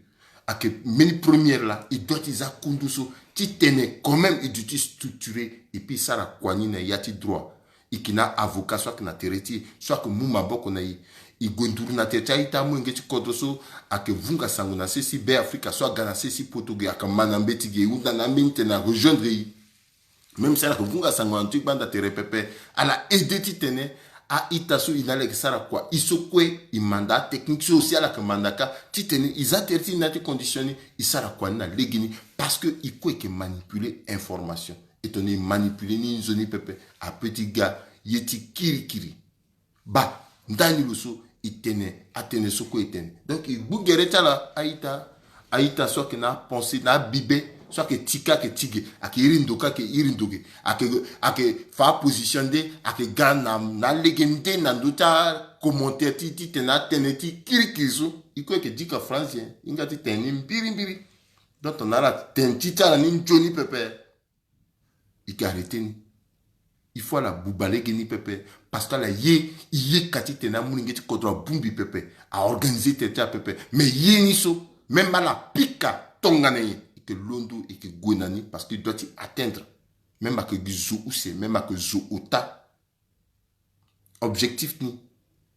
ayeke mbeni première laa, e doit ti zia kundu so, titene quand même e duti structuré, et puis e sara kua ni na ya ti droit. E yeke na avocat so ayeke na tere ti e, so ayeke mu maboko na e. E gue nduru na tere ti a-ita amolenge ti kodro so ayeke vunga sango na sese Be Afrika, so aga na sese poto ge, ayeke ma na mbeti ge, e hunda na ambeni tene a rejoindre e. Même si ala yeke vunga sango na ndö ti gbanda tere pepe, ala aide titene a-ita so e na ala yeke sara kua. E so kue e manda, atechnique so aussi ala yeke manda kâ, titene e zia tere ti e na ya ti condition ni, e sara kua ni na legeni. Parce que e kue e yeke manipuler information. E tongana e manipuler ni nzoni pepe, ape ti ga ye ti kirikiri. Baa, ndani lo so e tene atënë so kue e tene. Donc e gbu gere ti ala, a-ita, a-ita so ayeke na apensée, na abibe, so ayeke ti kâ, ayeke ti ge, ayeke iri ndo kâ, ayeke iri ndo ge, ayeke, ayeke fa aposition nde, ayeke ga na, na lege nde na ndö ti acommentaire ti, titene atënë ti kirikiri so. E kue e yeke dika France, e hinga ti tene ni mbirimbiri. Donc tongana ala tene ti ti ala ni nzoni pepe, e yeke arrêter ni. Il faut ala buba lege ni pepe. Parce que ala ye, e ye ka titene amolenge ti kodro abongbi pepe, a organiser tere ti ala pepe. Mais ye ni so, même ala pika tongana nyen, e yeke londo, e yeke gue na ni, parce que e doit ti atteindre. Même ayeke gi zo use, même ayeke zo ota. Objectif ni,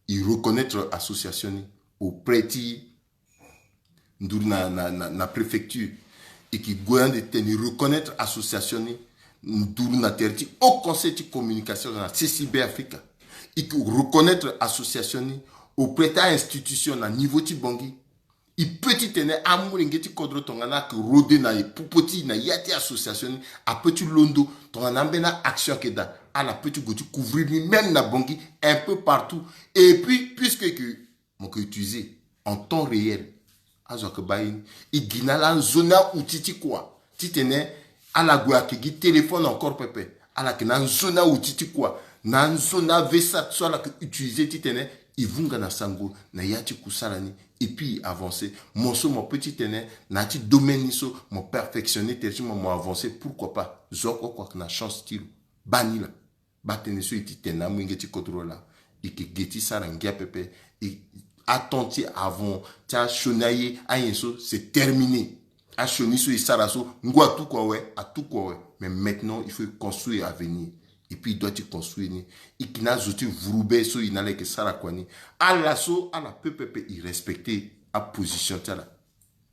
e reconnaître association ni auprès ti nduru na, na, na, na préfecture. E yeke gue ande titene e reconnaître association ni nduru na tere ti Haut Conseil ti communication na sese Be Afrika. E yeke reconnaître association ni auprès ti a-institution na niveau ti Bangui. E peut titene amolenge ti kodro tongana ayeke rôder na e popo ti e na ya ti association ni, apeut ti londo tongana ambeni a-action ayeke daa, ala peut ti gue ti couvrir ni même na Bangui, un peu partout. Et puis puisque que mo yeke utiliser en temps réel, azo ayeke baa ye ni, e gi na ala anzoni a-outil ti kua, titene ala gue ayeke gi téléphone encore pepe. Ala yeke na anzoni a-outil ti kua, na anzoni a-vsat so ala yeke utiliser titene e vunga na sango na ya ti kusala ni. Et puis e avancer. Mo so mo peut titene na ya ti domaine ni so mo perfectionner tere ti mo, mo avancer, pourquoi pas? Zo oko oko ayeke na chance ti lo. Baa ni laa. Baa tënë so e ti tene na amolenge ti kodro laa, e yeke ge ti sara ngia pepe. E, atemps ti avant ti asioni aye, anyen so c'est terminé. Asioni so e sara so, ngu atuku awe, atuku awe. Mais maintenant il faut e construire avenir. Et puis e doit ti construire ni. E yeke na azo ti vuru be so e na ala yeke sara kua ni. Ala so ala peut pepe e respecter aposition ti ala.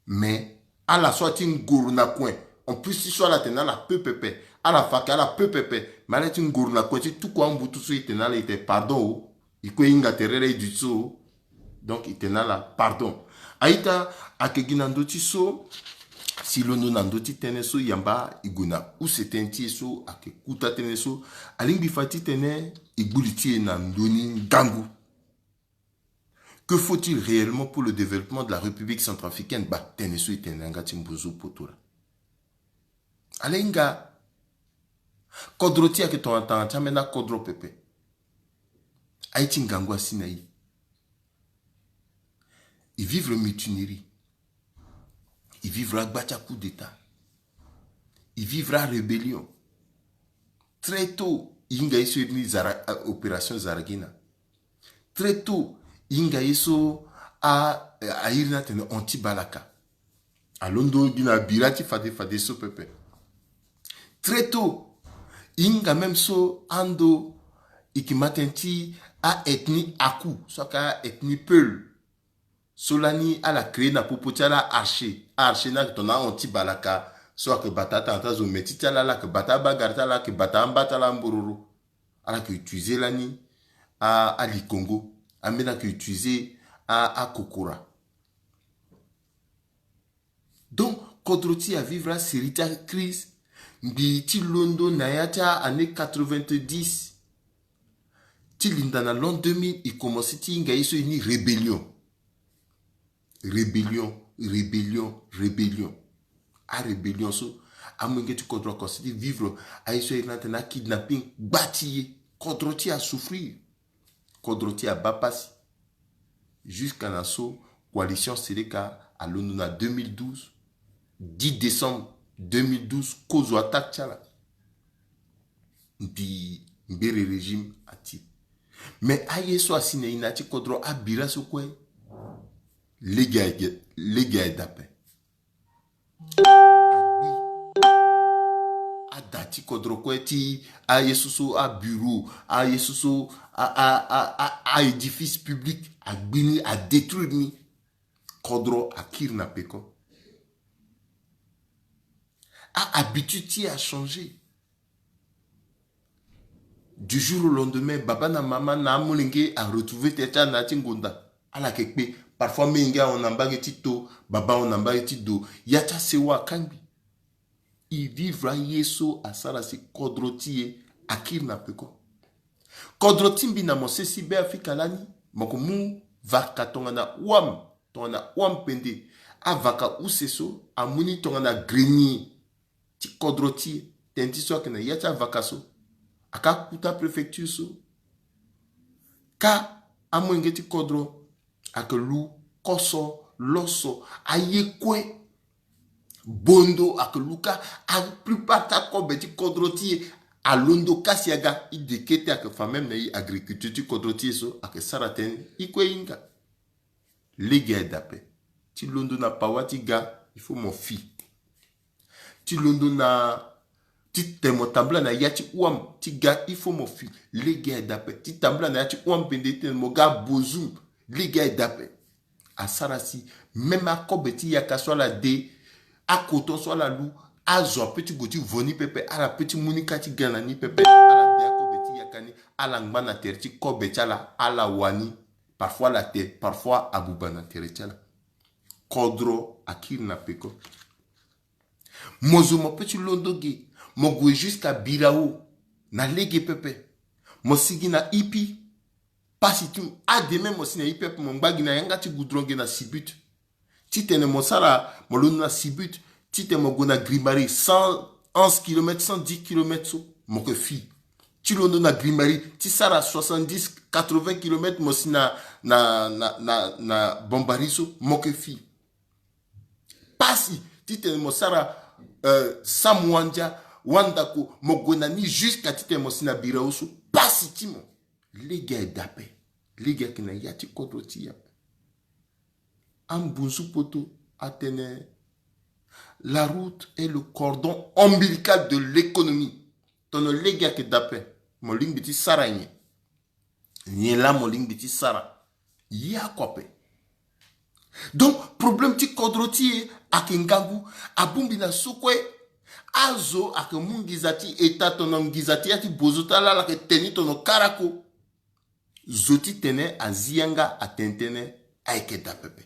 Mais ala so ati ngoro na kue. En plus ti so ala tene ala peut pepe, ala fa ke ala peut pepe, mais ala ti ngoro na kue ti tuku ambutu so e tene na ala e tene pardon o. E kue e hinga tere laa e duti so. Donc e tene na ala pardon. A-ita, ayeke gi na ndö ti so, si londo na ndö ti tënë so yamba e gue na use tënë ti e so ayeke kuta tënë so, alingbi fa titene e gbu li ti e na ndö ni ngangu. Que faut-il réellement pour le développement de la République centrafricaine? Baa tënë so e tene na yanga ti mbunzu poto laa. Ala hinga. Kodro ti e ayeke tongana tanga ti ambeni akodro pepe. Aye ti ngangu asi na e. E vivre mutinerie. E vivre agba ti acoup d'état. E vivre arébellion. Très tôt e hinga ye so iri ni Zara, euh, opération Zaragina. Très tôt e hinga ye so a, a iri ni atene anti-balaka. Alondo gi na bira ti fade fade so pepe. Très tôt e hinga même so ando e yeke ma tënë ti a-ethnie Akou, so ayeke a-ethnie Peul. So lani ala créé na popo ti ala a-archer. A-archer ni ayeke tongana a-anti-balaka. So ayeke bata atanga ti azo meti ti ala, ala yeke bata abagara ti ala, ala yeke bata amba ti ala ambororo. Ala yeke utiliser lani a, alikongo. Ambeni ayeke utiliser a, akokora. Donc, kodro ti e avivre asérie ti acrise. Mbi ti londo na ya ti a-année quatre-vingt-dix. Ti linda na l'an deux mille, e commencé ti hinga ye so e ni rébellion. Rébellion, rébellion, rébellion. Arébellion so, amolenge ti kodro akomanse ti vivre aye so a iri ni atene akidnapping gba ti e. Kodro ti e asouffrir. Kodro ti e abaa pasi. Jusqu'à na so coalition Seleka alondo na deux mille douze, dix décembre deux mille douze, kozo attaque ti ala. Mbi mbere régime ati. Mais aye so asi na e na ya ti kodro, abira so kue, lege aye, lege aye da ape. Agbi. Ada ti kodro kue ti aye so so, abureau, aye so so, a, a, a, a, a-édifice public, agbi ni, adétruire ni. Kodro akiri na peko. A-habitude ti e achangé. Du jour au lendemain, baba na mama na amolenge aretrouver tënë ti ala na ya ti ngonda. Ala yeke kpe. Parfois amolenge ahon na mbage ti to, baba ahon na mbage ti do. Ya ti asewa akangbi. E vivre aye so asara si kodro ti e akiri na peko. Kodro ti mbi na mo sese Beafrika lani, mo yeke mu vaka tongana wam, tongana wam pende. Avaka use so amu ni tongana grenier ti kodro ti e. Tënë ti so ayeke na ya ti avaka so, aka kuta préfecture so. Ka amolenge ti kodro ayeke lu koso, loso, aye kue. Bondo ayeke lu ka. A plupart ti akobe ti kodro ti e alondo kasi aga. E de kete ayeke fa même na e, agriculture ti kodro ti e so ayeke sara tënë. E kue e hinga. Lege aye da ape. Ti londo na pawa ti ga, il faut mo fi. Ti londo na, ti tene mo tambula na ya ti wam ti ga, il faut mo fi. Lege aye da ape. Ti tambula na ya ti wam pende ti tene mo ga bozu, lege aye da ape. Asara si même akobe ti yaka so ala de, akoton so ala lu, azo ape ti gue ti vo ni pepe, ala pe ti mu ni ka ti ga na ni pepe. Ala de akobe ti yaka ni, ala ngba na tere ti kobe ti ala, ala wani. Parfois ala te, parfois abuba na tere ti ala. Kodro akiri na peko. Mo zo mo pe ti londo ge, mo gue jusqu'à Birao, na lege pepe. Mo si gi na Ipi, pasi ti mo. Ademe mo si na Ipi ape, mo ngba gi na yanga ti goudron ge na Sibut. Ti tene mo sara, mo londo na Sibut, ti tene mo gue na Grimari, cent onze kilomètres, cent dix kilomètres so, mo yeke fi. Ti londo na Grimari, ti sara soixante-dix, quatre-vingts kilomètres, mo si na, na, na, na, na Bombari so, mo yeke fi. Pasi ti tene mo sara, euh, Samuandia, Wandako, mo gue na ni jusqu'à ti tene mo si na Birao so, pasi ti mo. Lege aye da ape. Lege ayeke na ya ti kodro ti e ape. Ambunzu poto atene, la route est le cordon ombilical de l'économie. Tono lege ayeke da ape. Mo lingbi ti sara nyen? Nyen laa mo lingbi ti sara? Ye oko ape. Donc problème ti kodro ti e ayeke ngangu. Abongbi na so kue. Azo ayeke mu nginza ti eta tono nginza ti ya ti bozo ti ala, ala yeke tene ni tono karako. Zo ti tene azi yanga atene tënë, ayeke da pepe.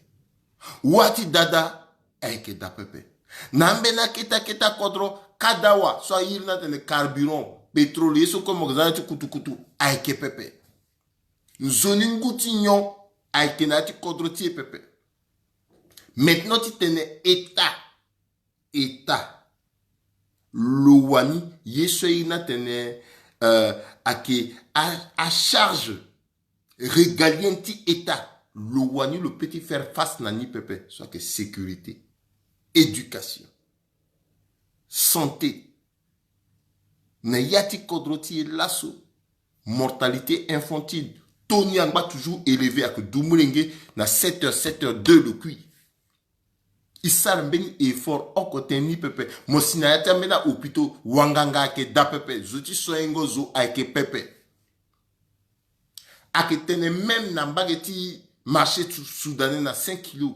Wâ ti dada, ayeke da pepe. Na ambeni akete akete akodro, kadawa so a iri ni atene carburant, pétrole, ye so kue mo yeke za na ya ti kutukutu, ayeke pepe. Nzoni ngu ti nyon ayeke na ya ti kodro ti e pepe. Maintenant ti tene État, État, Lo wani ye so aye ni atene, euh, ayeke a, a charge régalienne ti état. Lo wani lo peut ti faire face na ni pepe, so ayeke sécurité, éducation, santé. Na ya ti kodro ti e laso, mortalité infantile, taux ni angba toujours élevé, ayeke du molenge na sept heures, sept heures deux lo kui. E sara mbeni effort oko tënë ni pepe. Mo si na ya ti ambeni ahôpitaux, wanganga ayeke daa pepe, zo ti soignengo zo ayeke pepe. Ayeke tene même na mbage ti marché sou-, soudanais na cinq kilos,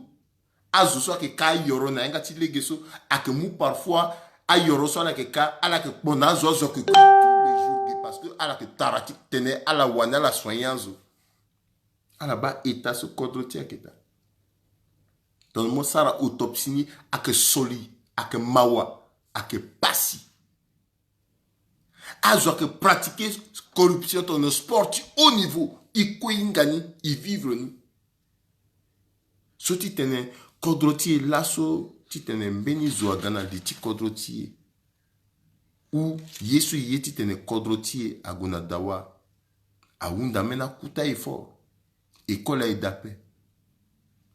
azo so ayeke ka ayoro na yanga ti lege so, ayeke mu parfois ayoro so ala yeke ka, ala yeke kpo na azo, azo ayeke kui tous les jours ge, parce que ala yeke tara ti tene ala wani ala soigner azo. Ala baa état so kodro ti e ayeke daa. Donc mo sara autopsie ni, ayeke soli, ayeke mawa, ayeke pasi. Azo ayeke pratiquer corruption tongana sport ti haut niveau, e kue e hinga ni, e vivre ni. So ti tene kodro ti e laso, ti tene mbeni zo aga na li ti kodro ti e, ou ye so e ye ti tene kodro ti e ague na dawa, ahunda ambeni akota effort. École aye daa ape.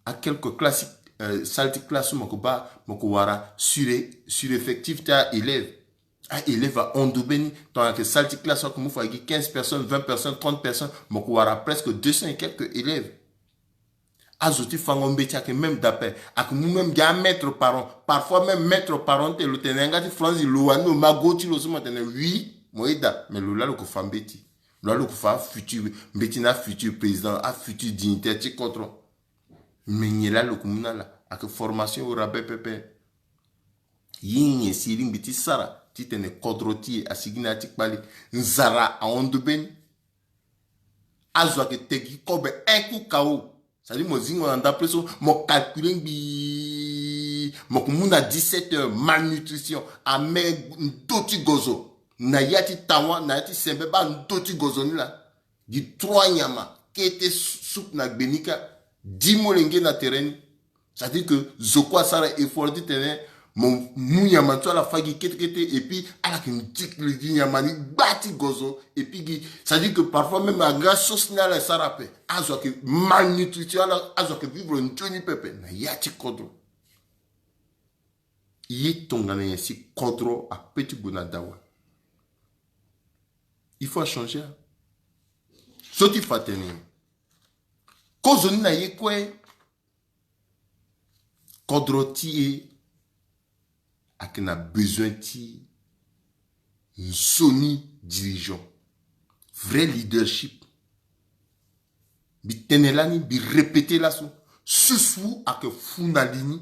A quelques classes, euh, salle ti classe so mo yeke baa, mo yeke wara sur, sureffectif ti a-élève. A-élève ahon ndo mbeni. Tongana ayeke salle ti classe so ayeke mu fa gi quinze personnes, vingt personnes, trente personnes, mo yeke wara presque deux cents et quelques élèves. Azo ti fango mbeti ayeke même daa ape. Ayeke mu même gi a mètre parent. Parfois même mètre parent ti tene lo tene na yanga ti franzi, lo wani lo ma go ti lo so, mo tene oui, mo ye daa, mais lo laa lo yeke fa mbeti. Lo laa lo yeke fa afutur, mbeti na afutur président, afutur dignitaire ti kodro. Mais nyen laa lo yeke mu na ala? Ayeke formation au rabais pepe. Ye nyen si e lingbi ti sara ti tene kodro ti e asigi na ya ti kpale? Nzara ahon ndo mbeni. Azo ayeke te gi kobe un coup K O. C'est-à-dire mo zingo na ndapre so, mo calculer ngbii, mo yeke mu na dix-sept heures, malnutrition, ame ndo ti gozo. Na ya ti tawa, na ya ti sembe, baa ndo ti gozo ni laa. Gi trois nyama, kete soupe na gbe ni kâ, dix molenge na tere ni. C'est-à-dire que zo kue asara effort ti tene mo mu nyama ti so ala fâ gi kete kete, et puis ala yeke ndikili gi nyama ni gba ti gozo, et puis gi, c'est-à-dire que parfois même aga sauce ni ala sara ape. Azo ayeke malnutrition, ala, azo ayeke vivre nzoni pepe na ya ti kodro. Ye tongana nyen si kodro apeut ti gue na dawa? Il faut achanger. So ti fa tene kozoni na ye kue, kodro ti e ayeke na besoin ti nzoni dirigeant, vrai leadership. Mbi tene lani, mbi répéter laso, susu ayeke fu na li ni.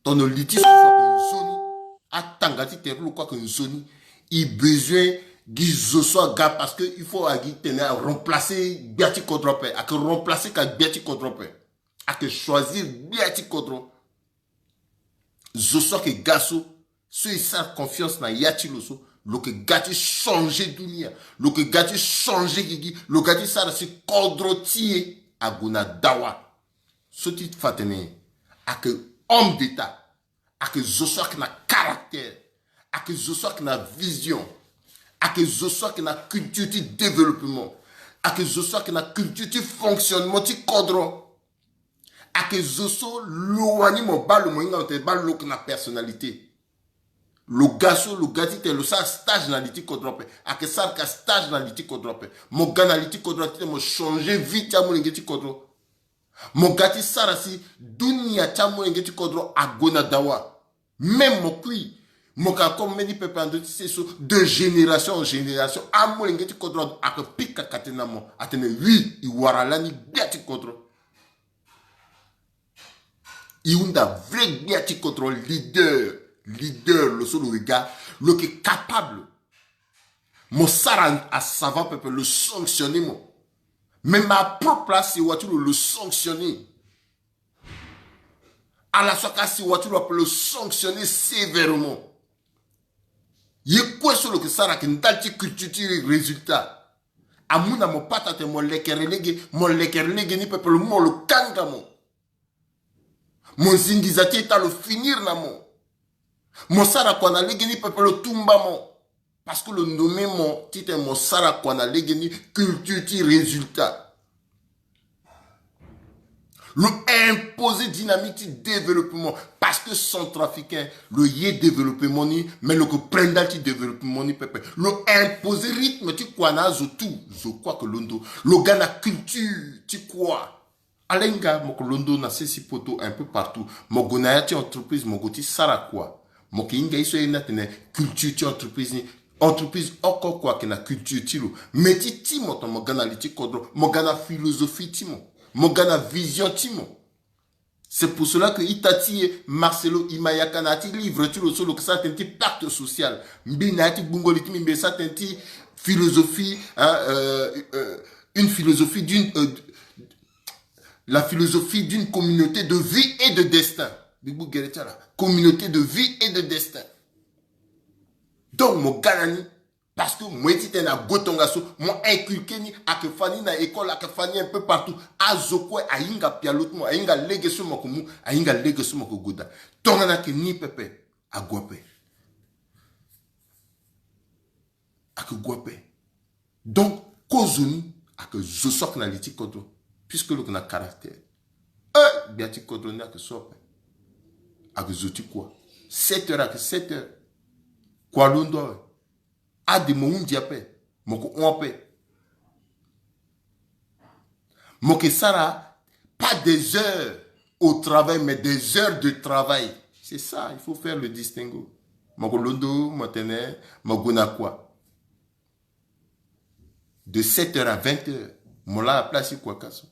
Tongana li ti susu ayeke nzoni, atanga ti tere ti lo kue ayeke nzoni. E besoin gi zo so aga, parce que il faut agi tene aremplacer gbia ti kodro ape, ayeke remplacer ka gbia ti kodro ape. Ayeke choisir gbia ti kodro. Zo so ayeke ga so, so e sara confiance na ya ti lo so, lo yeke ga ti changer dunia, lo yeke ga ti changer gigi, lo ga ti sara si kodro ti e ague na dawa. So ti fa tene ayeke homme d'État, ayeke zo so ayeke na caractère, ayeke zo so ayeke na vision, ayeke zo so ayeke na culture ti développement, ayeke zo so ayeke na culture ti fonctionnement ti kodro. Ayeke zo so lo wani mo baa lo, mo hinga lo tene baa lo yeke na personnalité. Lo ga so, lo ga ti tene lo sara stage na li ti kodro ape. Ayeke sara ka stage na li ti kodro ape. Mo ga na li ti kodro ti tene mo changer vie ti amolenge ti kodro. Mo ga ti sara si dunia ti amolenge ti kodro ague na dawa. Même mo kui, mo ka ko mbeni pepe na ndö ti sese so, de génération en génération, amolenge ti kodro ayeke pika kate na mo, atene oui, e wara lani gbia ti kodro. E hunda vrai gbia ti kodro, leader, leader, lo so lo yeke ga, lo yeke capable. Mo sara asava pepe, lo sanctionner mo. Même apropre asewa ti lo, lo sanctionner. Ala so ayeke asewa ti lo ape, lo sanctionner sévèrement. Ye kue so lo yeke sara ayeke ndali ti culture ti résultat. Amu na mo pata atene mo lekere lege, mo lekere lege ni pepe, lo mu mo lo kanga mo. Mo zingiza ti eta lo finir na mo. Mo sara kua na legeni pepe, lo tumba mo. Parce que lo nommé mo titene mo sara kua na legeni, culture ti résultat. Lo imposer dynamique ti développement. Parce que centrafricain, lo ye développement ni, mais lo ke prendre ti développement ni pepe. Lo imposer rythme ti kua na azo tout. Zo kua ke londo. Lo ga na culture ti kua. Ala hinga mo ke londo na sese poto, un peu partout. Mo gue na ya ti entreprise, mo gue ti sara kua. Mo ke hinga ye so ayeke na tene culture ti entreprise ni. Entreprise oko oko ayeke na culture ti lo. Mais ti ti mo tongana mo ga na li ti kodro, mo ga na philosophie ti mo. Mo ga na vision ti mo. C'est pour cela que ita ti e Marcelo, e ma yaka na ya ti livre ti lo so lo ke sara tene ti pacte social. Mbi na ya ti gbungo li ti mbi, mbi sara tene ti philosophie, hein, euh, euh, une philosophie d'une, euh, la philosophie d'une communauté de vie et de destin. Bigbu gere ti ala. Communauté de vie et de destin. Donc mo ga na ni, parce que mo ye ti tene ague tongaso, mo inculquer ni, ayeke fa ni na école, ayeke fa ni un peu partout. Azo kue ahinga pialo ti mo, ahinga lege so mo ke mu, ahinga lege so mo ke gue daa. Tongana ayeke ni pepe, ague ape. Ayeke gue ape. Donc kozoni ayeke zo so ayeke na li ti kodro, puisque lo yeke na caractère. Eh, gbia ti kodro ni ayeke so ape. Ayeke zo ti kua. Sept heures ayeke sept heures. Kua londo awe. Ade mo hundi ape, mo ke hon ape. Mo ke sara pas des heures au travail, mais des heures de travail. C'est ça, il faut faire le distinguo. Mo ke londo, mo tene mo gue na kua. De sept heures à vingt heures, mo laa na place ti kua ka so.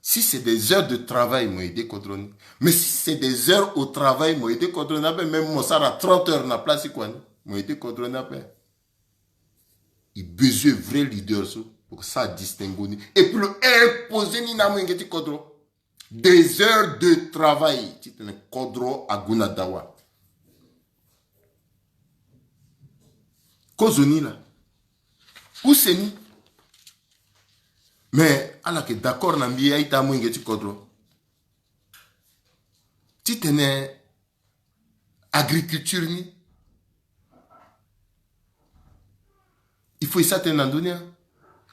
Si c'est des heures de travail, mo aidé kodro ni. Mais si c'est des heures au travail, mo aidé kodro ni ape. Même mo sara trente heures na place ti kua ni, mo aidé kodro ni ape. Il besoin vrai leader so, pour que ça distingue ni. Et puis lo imposer ni na amolenge ti kodro. Des heures de travail. Titene kodro ague na dawa. Kozoni laa. Use ni. Mais ala yeke d'accord na mbi, a-ita amolenge ti kodro, titene agriculture ni, il faut e sara tënë na ndö ni, a?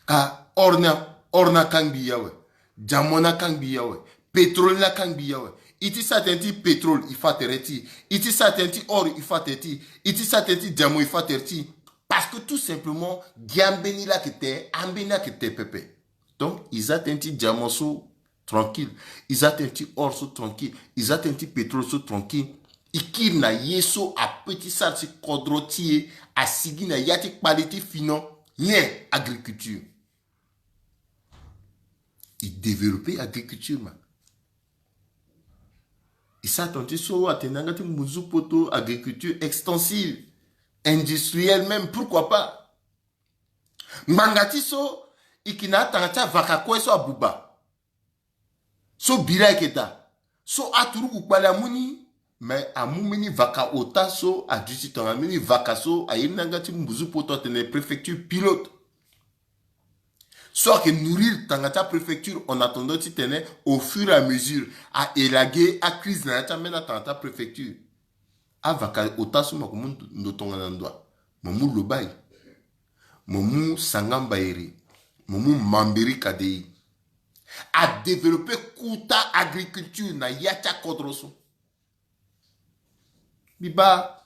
Ka or ni, or ni akangbi e awe. Diamant ni akangbi e awe. Pétrole ni akangbi e awe. E ti sara tënë ti pétrole, e fa tere ti e. E ti sara tënë ti or, e fa tere ti e. E ti sara tënë ti diamant, e fa tere ti e. Parce que tout simplement gi ambeni laa ayeke te, ambeni ayeke te pepe. Donc e za tënë ti diamant so tranquille. E za tënë ti or so tranquille. E za tënë ti pétrole so tranquille. E kiri na ye so apeut ti sara ti kodro ti e, asigi na ya ti kpale ti fini. Nyen? Agriculture. E développer agriculture ma. E sara tongana ti so atene na yanga ti ngbunzu poto, agriculture extensive, industrielle même, pourquoi pas? Ngbanga ti so e yeke na atanga ti avaka kue so abuba, so bira ayeke daa, so aturugu kpale amu ni. Mais amu mbeni vaka ota so aduti tongana mbeni vaka so airi na yanga ti ngbunzu poto atene préfecture pilote, so ayeke nourrir tanga ti apréfecture en attendant titene au fur et à mesure a élaguer acrise na ya ti ambeni atanga ti apréfecture. Avaka ota so mo yeke mu ndo, ndo tongana ndo wa? Mo mu Lobaye, mo mu Sangha Mbaere, mo mu Mambéré Kadéï. Adévelopper kota agriculture na ya ti akodro so. Mbi baa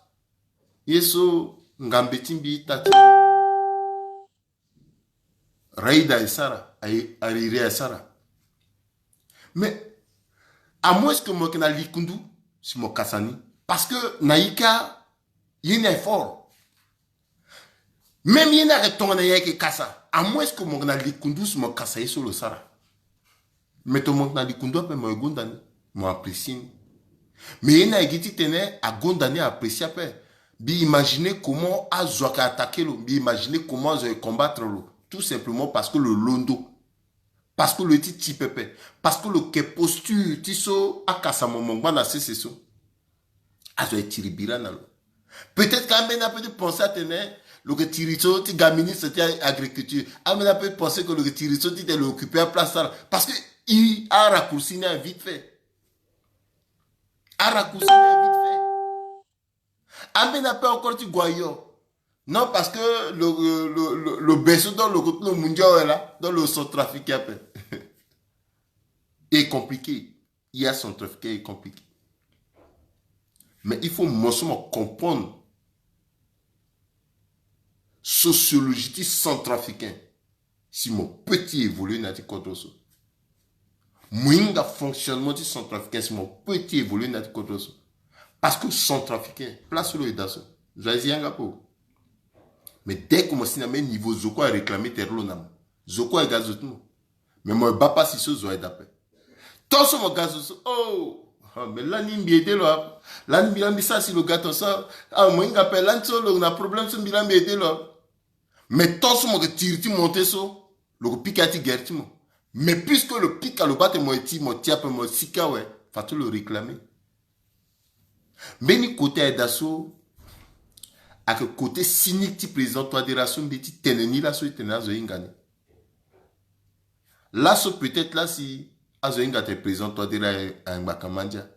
ye so ngambe ti mbi, ita ti mbi Raida e sara, Hariri e sara. Mais à moins que mo yeke na likundu si mo kasa ni. Parce que na ika ye ni aye fort. Même ye ni ayeke tongana ye ayeke kasa, à moins que mo yeke na likundu si mo kasa ye so lo sara. Mais tongana mo yeke na likundu ape, mo ye gonda ni, mo apprécier ni. Mais ye ni aye gi titene agonda ni, a apprécier ape. Mbi imaginer comment azo ayeke attaquer lo, mbi imaginer comment azo ayeke combattre lo. Tout simplement parce que lo londo. Parce que lo ye ti ti pepe. Parce que lo yeke posture ti so akasa mo mo ngba na sese so. Azo aye tiri bira na lo. Peut-être que ambeni apeut ti penser atene lo yeke tiri so ti ga ministre ti agriculture. Ambeni apeut ti penser que lo yeke tiri so titene lo occuper aplace ti ala. Parce que e araccourci ni aye vite fait. Araccourci ni aye vite fait. Ambeni ape encore ti gue ayo. Non, parce que lo, lo, lo, lo be so, donc lo koto lo mu ndia awe laa, donc lo centrafricain ape. E compliqué. Ya centrafricain e compliqué. Mais il faut mo so mo comprendre sociologie ti centrafricain. Si mo peut ti évoluer na ya ti kodro so, mo hinga fonctionnement ti centrafricain, si mo peut ti évoluer na ya ti kodro so. Parce que centrafricain, place so lo yeda so, zo azi yanga po. Mais dès que mo si na même niveau, zo kue aréclamer tere lo na mo. Zo kue aga zo ti mo. Mais mo baa pasi so, zo ayeda ape. Tant so mo ga zo so, oh, ah, mais lani mbi aidé lo ape. Lani mbi, lani mbi sara si lo ga ton so. Ah, mo hinga ape, lani so lo na problème so, mbi, lani mbi aidé lo ape. Mais tant so mo yeke tiri ti monté so, lo yeke pika ti guerre ti mo. Mais puisque lo pika, lo baa tene mo ye ti, mo ti ape, mo sika awe, fade ti lo réclamer. Mbeni côté ayeda so, ayeke côté cynique ti président Touadéra so, mbi ti tene ni laso, ti tene azo hinga ni. Laso peut-être la si azo hinga tene président Touadéra aye, aye ngbaka mandia.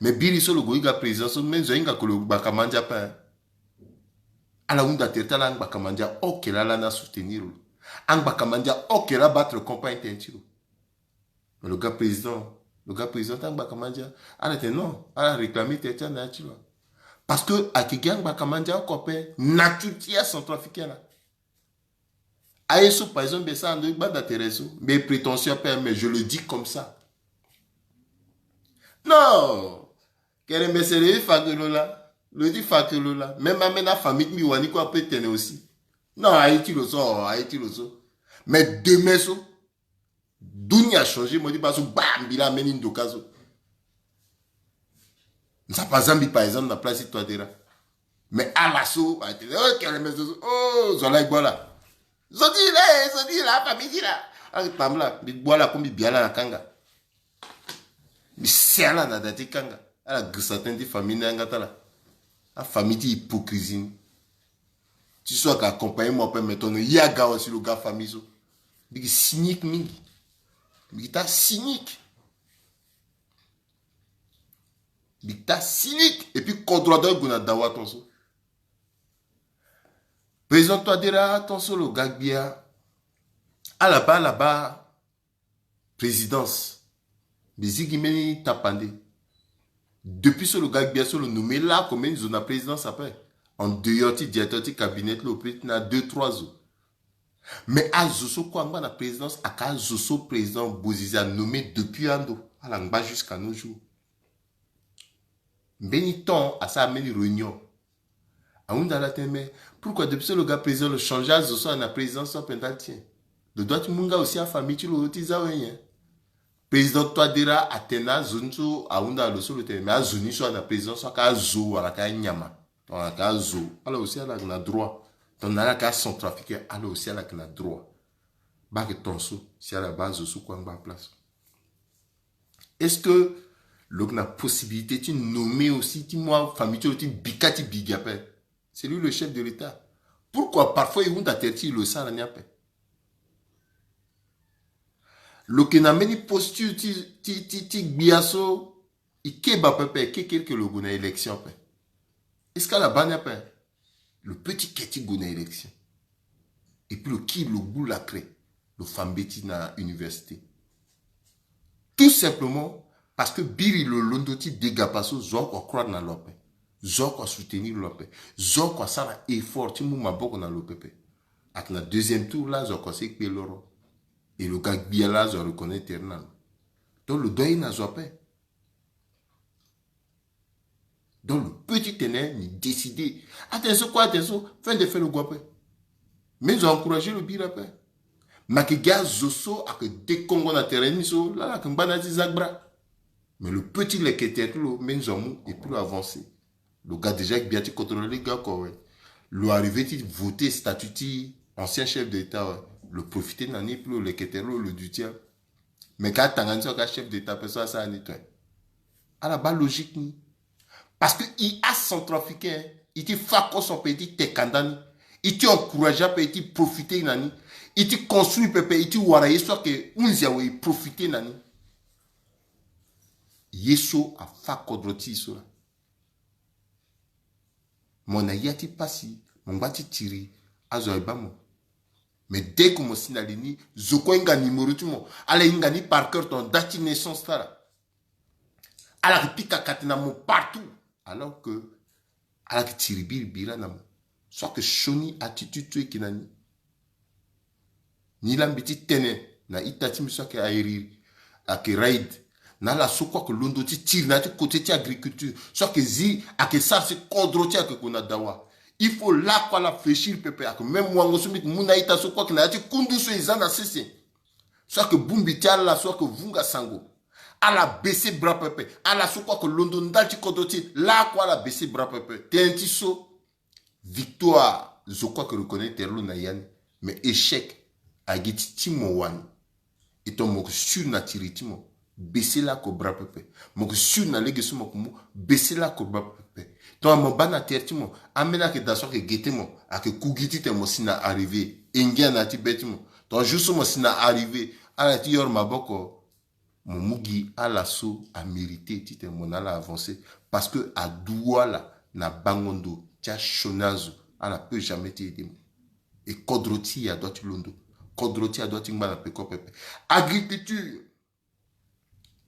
Mais biri so lo gue hinga président so, même zo ahinga ko lo ngbaka mandia ape. Ala hunda tere ti ala angbaka mandia, ok, laa lani asoutenir lo. Angbaka mandia, ok, laa abattre campagne tënë ti lo. Mais lo ga président, lo ga président ti angbaka mandia, ala tene non, ala réclamer tere ti ala na ya ti lo. Parce que ayeke gi angbaka mandia oko ape, nature ti acentrafricain laa. Aye so, par exemple, mbi sara ndo ti gbanda tere so, mbi prétentieux ape, mais je le dis comme ça. Non. Kerembese, lo ye ti fa ke lo laa, lo ye ti fa ke lo laa. Même ameni afamille ti mbi wani kue ape tene aussi. Non, aye ti lo so, aye ti lo so. Mais demain so, dunia achangé, mo ti baa so, gbaa, mbi laa ameni ndoka so. Nzapa azia mbi, par exemple, na place ti Touadéra. Mais ala so, a tene, oh, Kerembese so, oh, zo laa e gbu ala. Zo ti laa, eh, zo ti laa, afamille ti laa. Atambula, mbi gbu ala kue, mbi bi ala na kanga. Mbi si ala na da ti kanga. Ala girisa tënë ti famille ni yanga ti ala. Afamille ti hypocrisie ni. Ti so ayeke accompagner mo ape, mais tongana ye aga awe si lo ga famille so. Mbi yeke cynique mingi. Mbi yeke taa cynique. Mbi yeke taa cynique. Et puis kodro adua e gue na dawa ton so. Président Touadéra, ton so lo ga gbia. Ala baa, ala baa présidence. Mbi zi gi mbeni tapande. Depuis so lo ga gbia so, lo nommé laoko mbeni zo na présidence ape. En dehors ti directeur ti cabinet ti lo, peut-être na deux, trois zo. Mais azo so kue angba na présidence, ayeke azo so président Bouazizi anommé depuis ando, ala ngba jusqu'à nos jours. Mbeni temps asara mbeni réunion. Ahunda ala tene, mais pourquoi depuis so lo ga président lo changer azo so ayeke na présidence so ape ndali ti nyen? Lo doit ti mu nga aussi afamille ti lo ti za awe nyen? Président Touadéra atene na azo ni so ahunda lo so, lo tene, mais azo ni so ayeke na présidence so ayeke azo wala ayeke anyama? Tongana ayeke azo, ala aussi ala yeke na droit. Tongana ala yeke acentrafricain, ala aussi ala yeke na droit. Baa ayeke ton so si ala baa azo so kue angba place. Est-ce que lo yeke na possibilité ti nommer aussi, ti mu afamille ti lo ti bika ti bi gi ape? C'est lui le chef de l'État. Pourquoi parfois e hunda tere ti e lo sara ni ape? Lo yeke na mbeni posture ti, ti, ti, ti gbia so, e keba pepe, e ke kiri ke lo gue na élection ape. Est-ce que ala baa ni ape? Lo peut ti ke ti gue na élection. Et puis lo kiri, lo gbu lakre, lo fa mbeti na université. Tout simplement parce que biri lo londo ti degapa so, zo oko acroire na lo ape. Zo oko asoutenir lo ape. Zo oko asara effort ti mu maboko na lo pepe. Ayeke na deuxième tour laa, zo oko asi kpe loro. Et lo ga gbia laa, zo areconnaître tere na lo. Donc lo doit ye na zo ape. Donc lo peut ti tene ni décider. Atene so kue, atene so, fin de fait lo gue ape. Mais zo encourager lo biri ape. Mais ayeke gi azo so ayeke dekongo na tere ni so, laa ala yeke ngba na ya ti za gbra. Mais lo peut ti leke tere ti lo, mbeni zo amu, et puis lo avancer. Lo ga déjà gbia ti kodro lege oko awe. Lo arrivé ti voter statut ti ancien chef d'État awe. Lo profiter na ni, et puis lo leke tere lo, lo duti awe. Mais ka atanga ni so, ka chef d'État ape so asara ni, to. Ala baa logique ni. Parce que e acentrafricain, e ti fâ koso ape, e ti teka ndani, e ti encourager ape, e ti profiter na ni, e ti construire pepe, e ti wara ye so ayeke hunzi awe, e profiter na ni. Ye so afâ kodro ti e so laa. Mo na ya ti pasi, mo ngba ti tiri azo aye baa mo. Mais dès que mo si na li ni, zo kue ahinga numéro ti mo. Ala hinga ni par cœur, ton date ti naissance ti ala. Ala yeke pika kate na mo partout. Alors que ala yeke tiri biri bira na mo. So ayeke sioni attitude so e yeke na ni. Ni la mbi ti tene na ita ti mbi so ayeke aériri, ayeke raid, na ala so kue ayeke londo ti tiri na ya ti côté ti agriculture, so ayeke zi ayeke sara si kodro ti e ayeke gue na dawa. Il faut lakue ala fléchir pepe. Ayeke même wango so mbi yeke mu na ita so kue ayeke na ya ti kundu so e za na sese. So ayeke bongbi ti ala so ayeke vunga sango. Ala baisser bras pepe. Ala so kue ayeke londo ndali ti kodro ti e lakue ala baisser bras pepe. Tënë ti so, victoire, zo kue ayeke reconnaître lo na ya ni. Mais échec, agi ti ti mo wani. E tongana mo yeke sûr na tiri ti mo, baisser lakue bras pepe. Mo yeke sûr na lege so mo yeke mu, baisser lakue bras pepe. Tongana mo baa na tere ti mo, ambeni ayeke daa so ayeke gete mo, ayeke ku gi titene mo si na arrivé. E ngia na ya ti be ti mo. Tongana jour so mo si na arrivé, ala ti yoro maboko. Mo mu gi ala so amérité titene mo na ala avancer. Parce que adu ala na bango ndo ti asioni azo, ala peut jamais ti aider mo. E kodro ti e adoit ti londo. Kodro ti e adoit ti ngba na peko pepe. Agriculture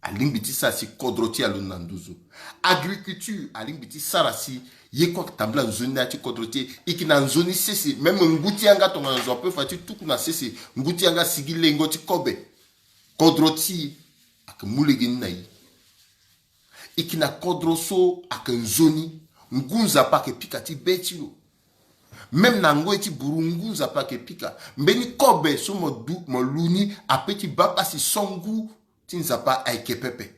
alingbi ti sara si kodro ti e alondo na nduzu. Agriculture alingbi ti sara si ye kue ayeke tambula nzoni na ya ti kodro ti e. E yeke na nzoni sese, même ngu ti yanga tongana zo ape fa ti tuku na sese, ngu ti yanga asigi lengo ti kobe. Kodro ti e ayeke mu lege ni na e. E yeke na kodro so ayeke nzoni, ngu nzapa ayeke pika ti be ti lo. Même na ngoi ti buru ngu nzapa ayeke pika. Mbeni kobe so mo du, mo lu ni ape ti baa pasi so ngu ti nzapa ayeke pepe.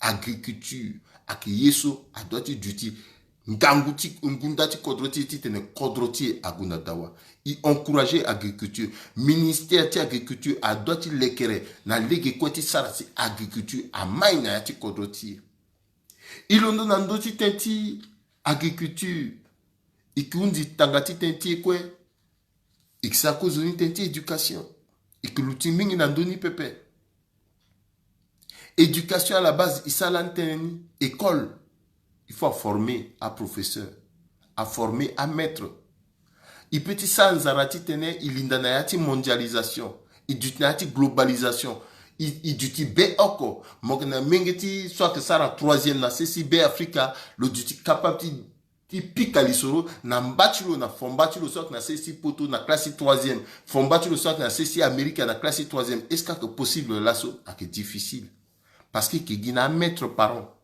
Agriculture ayeke ye so adoit ti duti ngangu ti ngu nda ti kodro ti e titene kodro ti e ague na dawa. E encourager agriculture. Ministère ti agriculture adoit ti lekere na lege kue ti sara si agriculture amai na ya ti kodro ti e. E londo na ndö ti tënë ti agriculture. E yeke hunzi tanga ti tënë ti e kue. E yeke sara kozoni tënë ti éducation. E yeke luti mingi na ndö ni pepe. Éducation à la base, e sara lani tënë ni, école. Il faut aformer aprofesseur, aformer amaître. E peut ti sara nzara titene e linda na ya ti mondialisation, e duti na ya ti globalisation. E, e duti be oko. Mo yeke na menge ti so ayeke sara troisième na sese ti Be Afrika, lo duti capable ti ti pika lisoro na mba ti lo, na fomba ti lo so ayeke na sese ti poto na classe ti troisième, fomba ti lo so ayeke na sese ti Amerika na classe ti troisième. Est-ce que ayeke possible laso? Ayeke difficile. Parce que e yeke gi na amaître parent.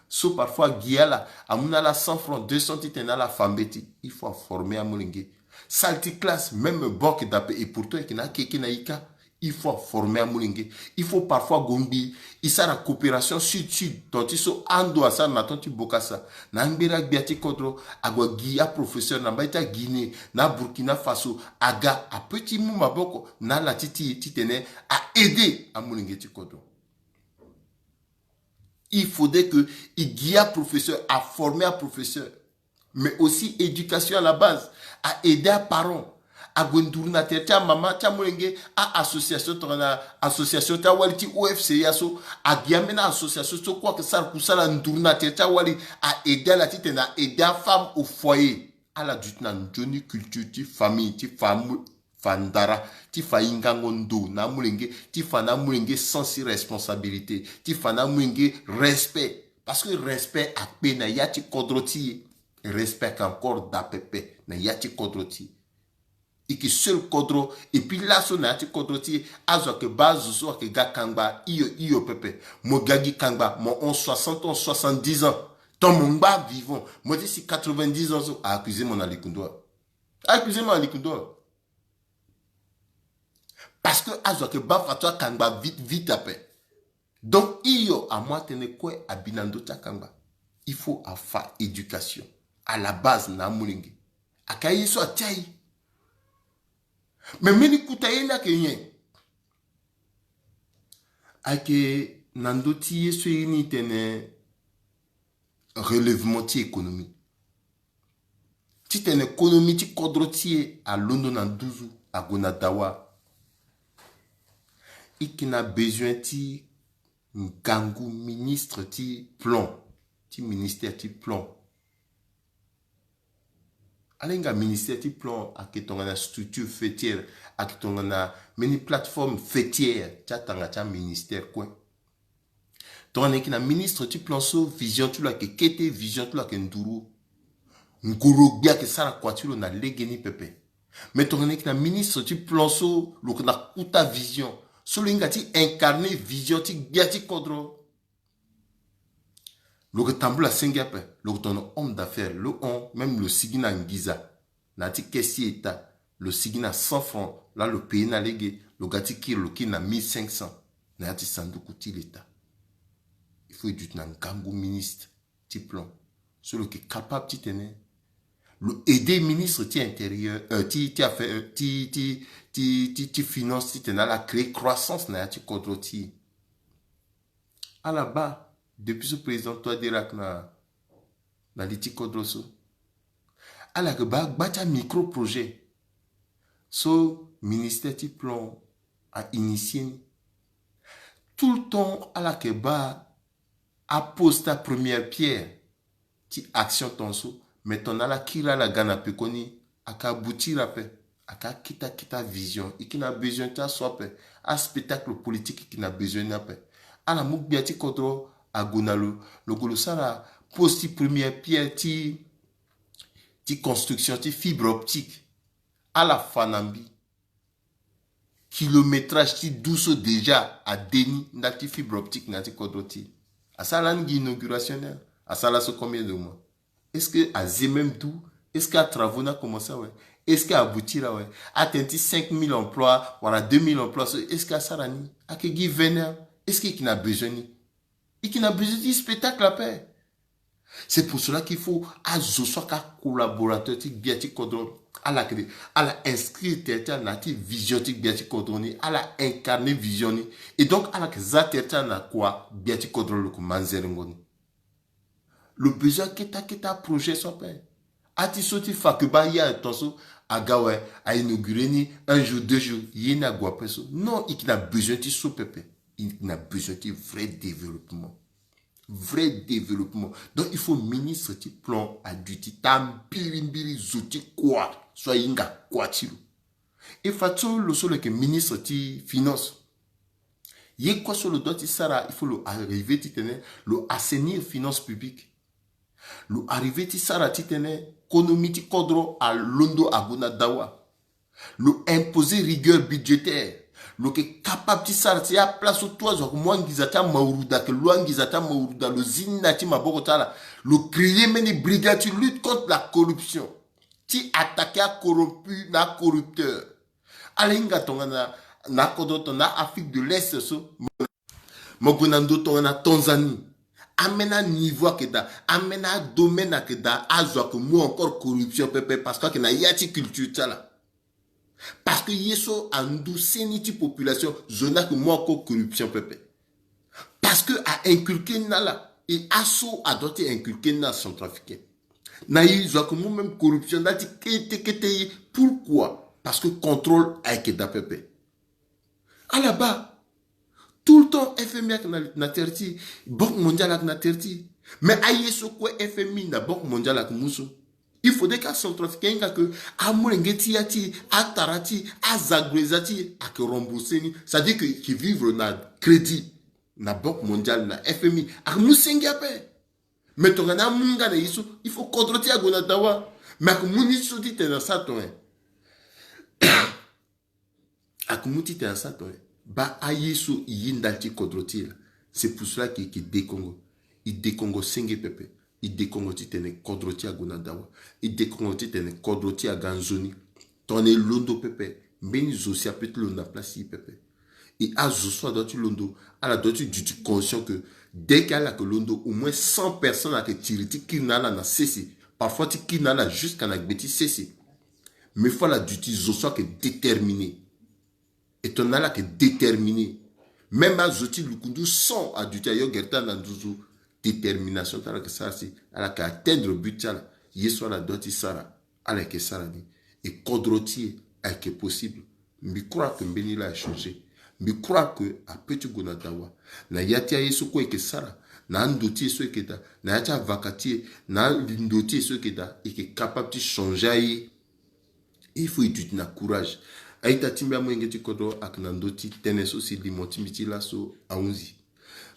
So parfois gi ala, amu na ala cent francs, deux cents titene ala fa mbeti. Il faut aformer amolenge. Salle ti classe, même banc ayeke daa ape, et pourtant e yeke na akeke na e kâ. Il faut aformer amolenge. Il faut parfois gue ngbii, e sara coopération sud-sud, tant ti so ando asara na tant ti Bokassa, na angberi agbia ti kodro, ague agi aprofesseur na mbai ti aGuinée, na aBurkina Faso, aga apeut ti mu maboko na ala ti ti, titene a aider amolenge ti kodro. Il faudrait que e gi aprofesseur, aformer aprofesseur. Mais aussi éducation à la base, a aider aparent. Ague nduru na tere ti amama ti amolenge, a-association tongana association ti awali ti O F C ya so, agi ambeni association so kue ayeke sara kusala nduru na tere ti awali, a aider ala titene a aider afemme au foyer. Ala duti na nzoni culture ti famille, ti fa amu, fa ndara, ti fa hingango ndo na amolenge, ti fa na amolenge sens ti responsabilité, ti fa na amolenge respect. Parce que respect akpe na ya ti kodro ti e. Respect ayeke encore daa pepe na ya ti kodro ti e. E yeke seul kodro, et puis laso na ya ti kodro ti e, azo ayeke baa azo so ayeke ga kangba hio hio pepe. Mo ga gi kangba, mo hon soixante ans, soixante-dix ans. Tant mo ngba vivant, mo ti si quatre-vingt-dix ans so, a accuser mo na likundu awe. A accuser mo na likundu awe. Parce que azo ayeke baa fadeso akangba vite vite ape. Donc hio amu atënë kue abi na ndö ti akangba. Il faut afa éducation à la base na amolenge. Ayeke aye so atia e. Me mbeni kota ye ni ayeke nyen? Ayeke na ndö ti ye so e ni tene relèvement ti économie. Titene économie ti kodro ti e alondo na nduzu, ague na dawa. E yeke na besoin ti ngangu ministre ti plan, ti ministère ti plan. Ala hinga ministère ti plan ayeke tongana structure faîtière, ayeke tongana mbeni plateforme faîtière ti atanga ti aministère kue. Tongana e yeke na ministre ti plan so, vision ti lo ayeke kete, vision ti lo ayeke nduru. Ngoro gbia ayeke sara kua ti lo na lege ni pepe. Mais tongana e yeke na ministre ti plan so, lo yeke na kota vision, so lo hinga ti incarner vision ti gbia ti kodro, lo yeke tambula senge ape. Lo yeke tongana homme d'affaires, lo hon, même lo sigi na nginza na ya ti caisse ti État, lo sigi na cent francs, laa lo payer na lege, lo ga ti kiri, lo kiri na mille cinq cents na ya ti sanduku ti l'État. Il faut e duti na ngangu ministre ti plan so lo yeke capable titene lo aider ministre ti intérieur, euh, ti, ti affaire, euh, ti, ti, ti, ti, ti finance titene ala créer croissance na ya ti kodro ti e. Ala baa depuis so président Touadéra ayeke na, na li ti kodro so, ala yeke baa gba ti amicro projet so ministère ti plan a initier ni. Tout le temps ala yeke baa apose ti apremière pierre ti action tongaso. Mais tongana ala kiri ala ga na pekoni, ayeke aboutir ape. Ayeke akete akete avision. E yeke na besoin ti aso ape. Aspectacle politique e yeke na besoin ni ape. Ala mu gbia ti kodro ague na lo, lo gue lo sara pose ti première pierre ti, ti construction ti fibre optique. Ala fa na mbi kilométrage ti du so déjà ade ni ndali ti fibre optique na ya ti kodro ti e. Asara lani gi inauguration ni, asara so combien de mois? Est-ce que aze même du? Est-ce que atravaux ni akomense awe? Est-ce que aboutir awe? Atene ti cinq mille emplois wala deux mille emplois so, est-ce que asara ni? Ayeke gi vingt ans. Est-ce que e yeke na besoin ni? E yeke na besoin ti spectacle ape. C'est pour cela qu'il faut azo so ayeke acollaborateur ti gbia ti kodro, ala yeke, ala inscrire tere ti ala na ya ti vision ti gbia ti kodro ni, ala incarner vision ni. Et donc ala yeke za tere ti ala na kua gbia ti kodro lo yeke ma nzerengo ni. Lo besoin akete akete aprojet so ape. Ati so ti fa ke baa ye aye tongaso aga awe, a inaugurer ni un jour, deux jours, ye ni ague ape so. Non, e yeke na besoin ti so pepe. E yeke na besoin ti vrai développement. Vrai développement. Donc il faut ministre ti plan aduti taa mbirimbiri zo ti kua so ahinga kua ti lo. E fa so lo so lo yeke ministre ti finance, ye kue so lo doit ti sara, il faut lo arriver titene lo assainir finance publique. Lo arriver ti sara titene konomi ti kodro alondo ague na dawa. Lo imposer rigueur budgétaire. Lo yeke capable ti sara ti aplace so tout azo ayeke mu anginza ti amauruda, ayeke lu anginza ti amauruda, lo zi ni na ya ti maboko ti ala. Lo créer mbeni brigade ti lutte contre la corruption, ti attaquer acorrompu na acorrupteur. Ala hinga tongana na akodro tongana Afrique de l'Est so, mo gue na ndo tongana Tanzanie. Ambeni aniveau ayeke daa, ambeni adomaine ayeke daa, azo ayeke mu encore corruption pepe, parce que ayeke na ya ti culture ti ala. Parce que ye so andu seni ti population, zo ni ayeke mu encore corruption pepe. Parce que a inculquer ni na ala, et aso adoit ti inculquer ni na acentrafricain. Na e zo ayeke mu même corruption ndali ti kete kete ye. Pourquoi? Parce que contrôle ayeke daa pepe. Ala baa, tout le temps F M I ayeke na, na tere ti e, Banque Mondiale ayeke na tere ti e. Mais aye so kue F M I na Banque Mondiale ayeke mu so, il faudrait que acentrafricain hinga ke amolenge ti ya ti e, atara ti e, azagureza ti e ayeke rembourser ni. C'est-à-dire que e yeke vivre na crédit na Banque Mondiale, na F M I. Ayeke mu senge ape. Mais tongana amu nga na e so, il faut kodro ti e ague na dawa. Mais ayeke mu ni so titene asara tongana, ayeke mu titene asara tongana, baa aye so e ye ndali ti kodro ti e laa. C'est pour cela que e yeke dekongo. E dekongo senge pepe. E dekongo titene kodro ti e ague na dawa. E dekongo titene kodro ti e aga nzoni. Tongana e londo pepe, mbeni zo si apeut ti londo na place ti e pepe. Et azo so adoit ti londo, ala doit ti duti conscient que dès que ala yeke londo, au moins cent personnes ayeke tiri ti kiri na ala na sese. Parfois ti kiri na ala jusqu'à na gbe ti sese. Mais faut ala duti zo so ayeke déterminé. Et tongana ala yeke déterminé, même azo ti lukundu cent aduti ayo gere ti ala na nduzu. Détermination ti ala yeke sara si ala yeke atteindre but ti ala. Ye so ala doit ti sara, ala yeke sara ni. Et kodro ti e ayeke possible. Mbi croire que mbeni laa achanger. Mbi croire que apeut ti gue na dawa. Na ya ti aye so kue e yeke sara, Na ando ti e so e yeke daa, na ya ti avaka ti e, na ando ti e so e yeke daa, e yeke capable ti changer aye. Il faut e duti na courage. A-ita ti mbi, amolenge ti kodro, ayeke na ndö ti tënë so si limo ti mbi ti laso ahunzi.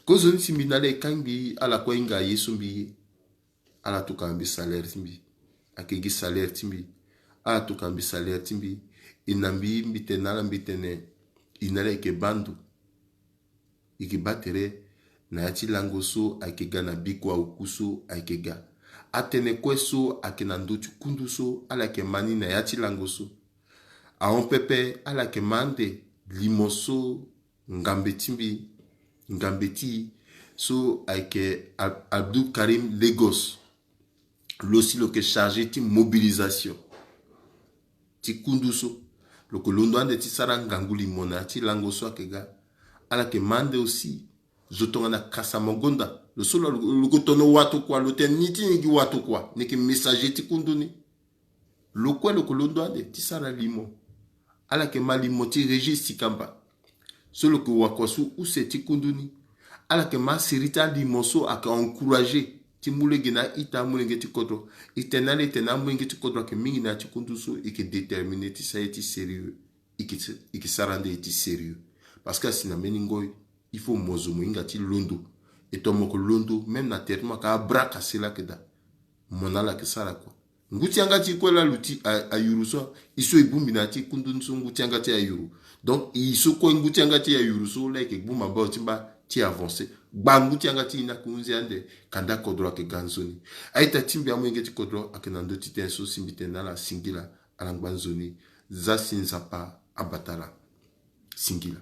Kozoni si mbi na ala e kangbi ala kue ahinga aye so mbi ye. Ala tokua na mbi salaire ti mbi. Ayeke gi salaire ti mbi. Ala tokua na mbi salaire ti mbi. E na mbi, mbi tene na ala, mbi tene, e na ala e yeke baa ndo. E yeke baa tere na ya ti lango so ayeke ga, na bikua oku so ayeke ga. Atënë kue so ayeke na ndö ti kundu so ala yeke ma ni na ya ti lango so. Ahon pepe, ala yeke ma ande limo so ngambe ti mbi, ngambe ti e so ayeke Ab-, Abdul Karim Lagos. Lo si lo yeke chargé ti mobilisation ti kundu so. Lo yeke londo ande ti sara ngangu limo na ya ti lango so ayeke ga. Ala yeke ma ande aussi zo tongana Kassamogonda. Lo so lo, lo yeke tono watokua, lo tene ni ti ni gi watokua, ni yeke messager ti kundu ni. Lo kue lo yeke londo ande ti sara limo. Ala yeke ma limo ti Régis Sikamba so lo yeke wakua so use ti kundu ni. Ala yeke ma aseri ti alimo so ayeke encourager ti mu lege na a-ita, amolenge ti kodro. E tene na ala, e tene na amolenge ti kodro ayeke mingi na ya ti kundu so, e yeke déterminer ti sara ye ti sérieux. E yeke, e yeke sara ande ye ti sérieux. Parce que asi na mbeni ngoi, il faut mo zo mo hinga ti londo. E tongana mo yeke londo, même na tere ti mo ayeke abra kase laa ayeke daa. Mo na ala ayeke sara kua. Ngu ti yanga ti e kue laa lo ti a, ayuru so, e so e bongbi na ya ti kundu ni so ngu ti yanga ti e ayuru. Donc e so kue ngu ti yanga ti e ayuru so laa e yeke gbu mabao ti mba ti avancer. Gba ngu ti yanga ti e ni ayeke hunzi ande, kanda kodro ayeke ga nzoni. A-ita ti mbi, amolenge ti kodro, ayeke na ndö ti tënë so si mbi tene na ala singila, ala ngba nzoni. Za si Nzapa abata ala. Singila.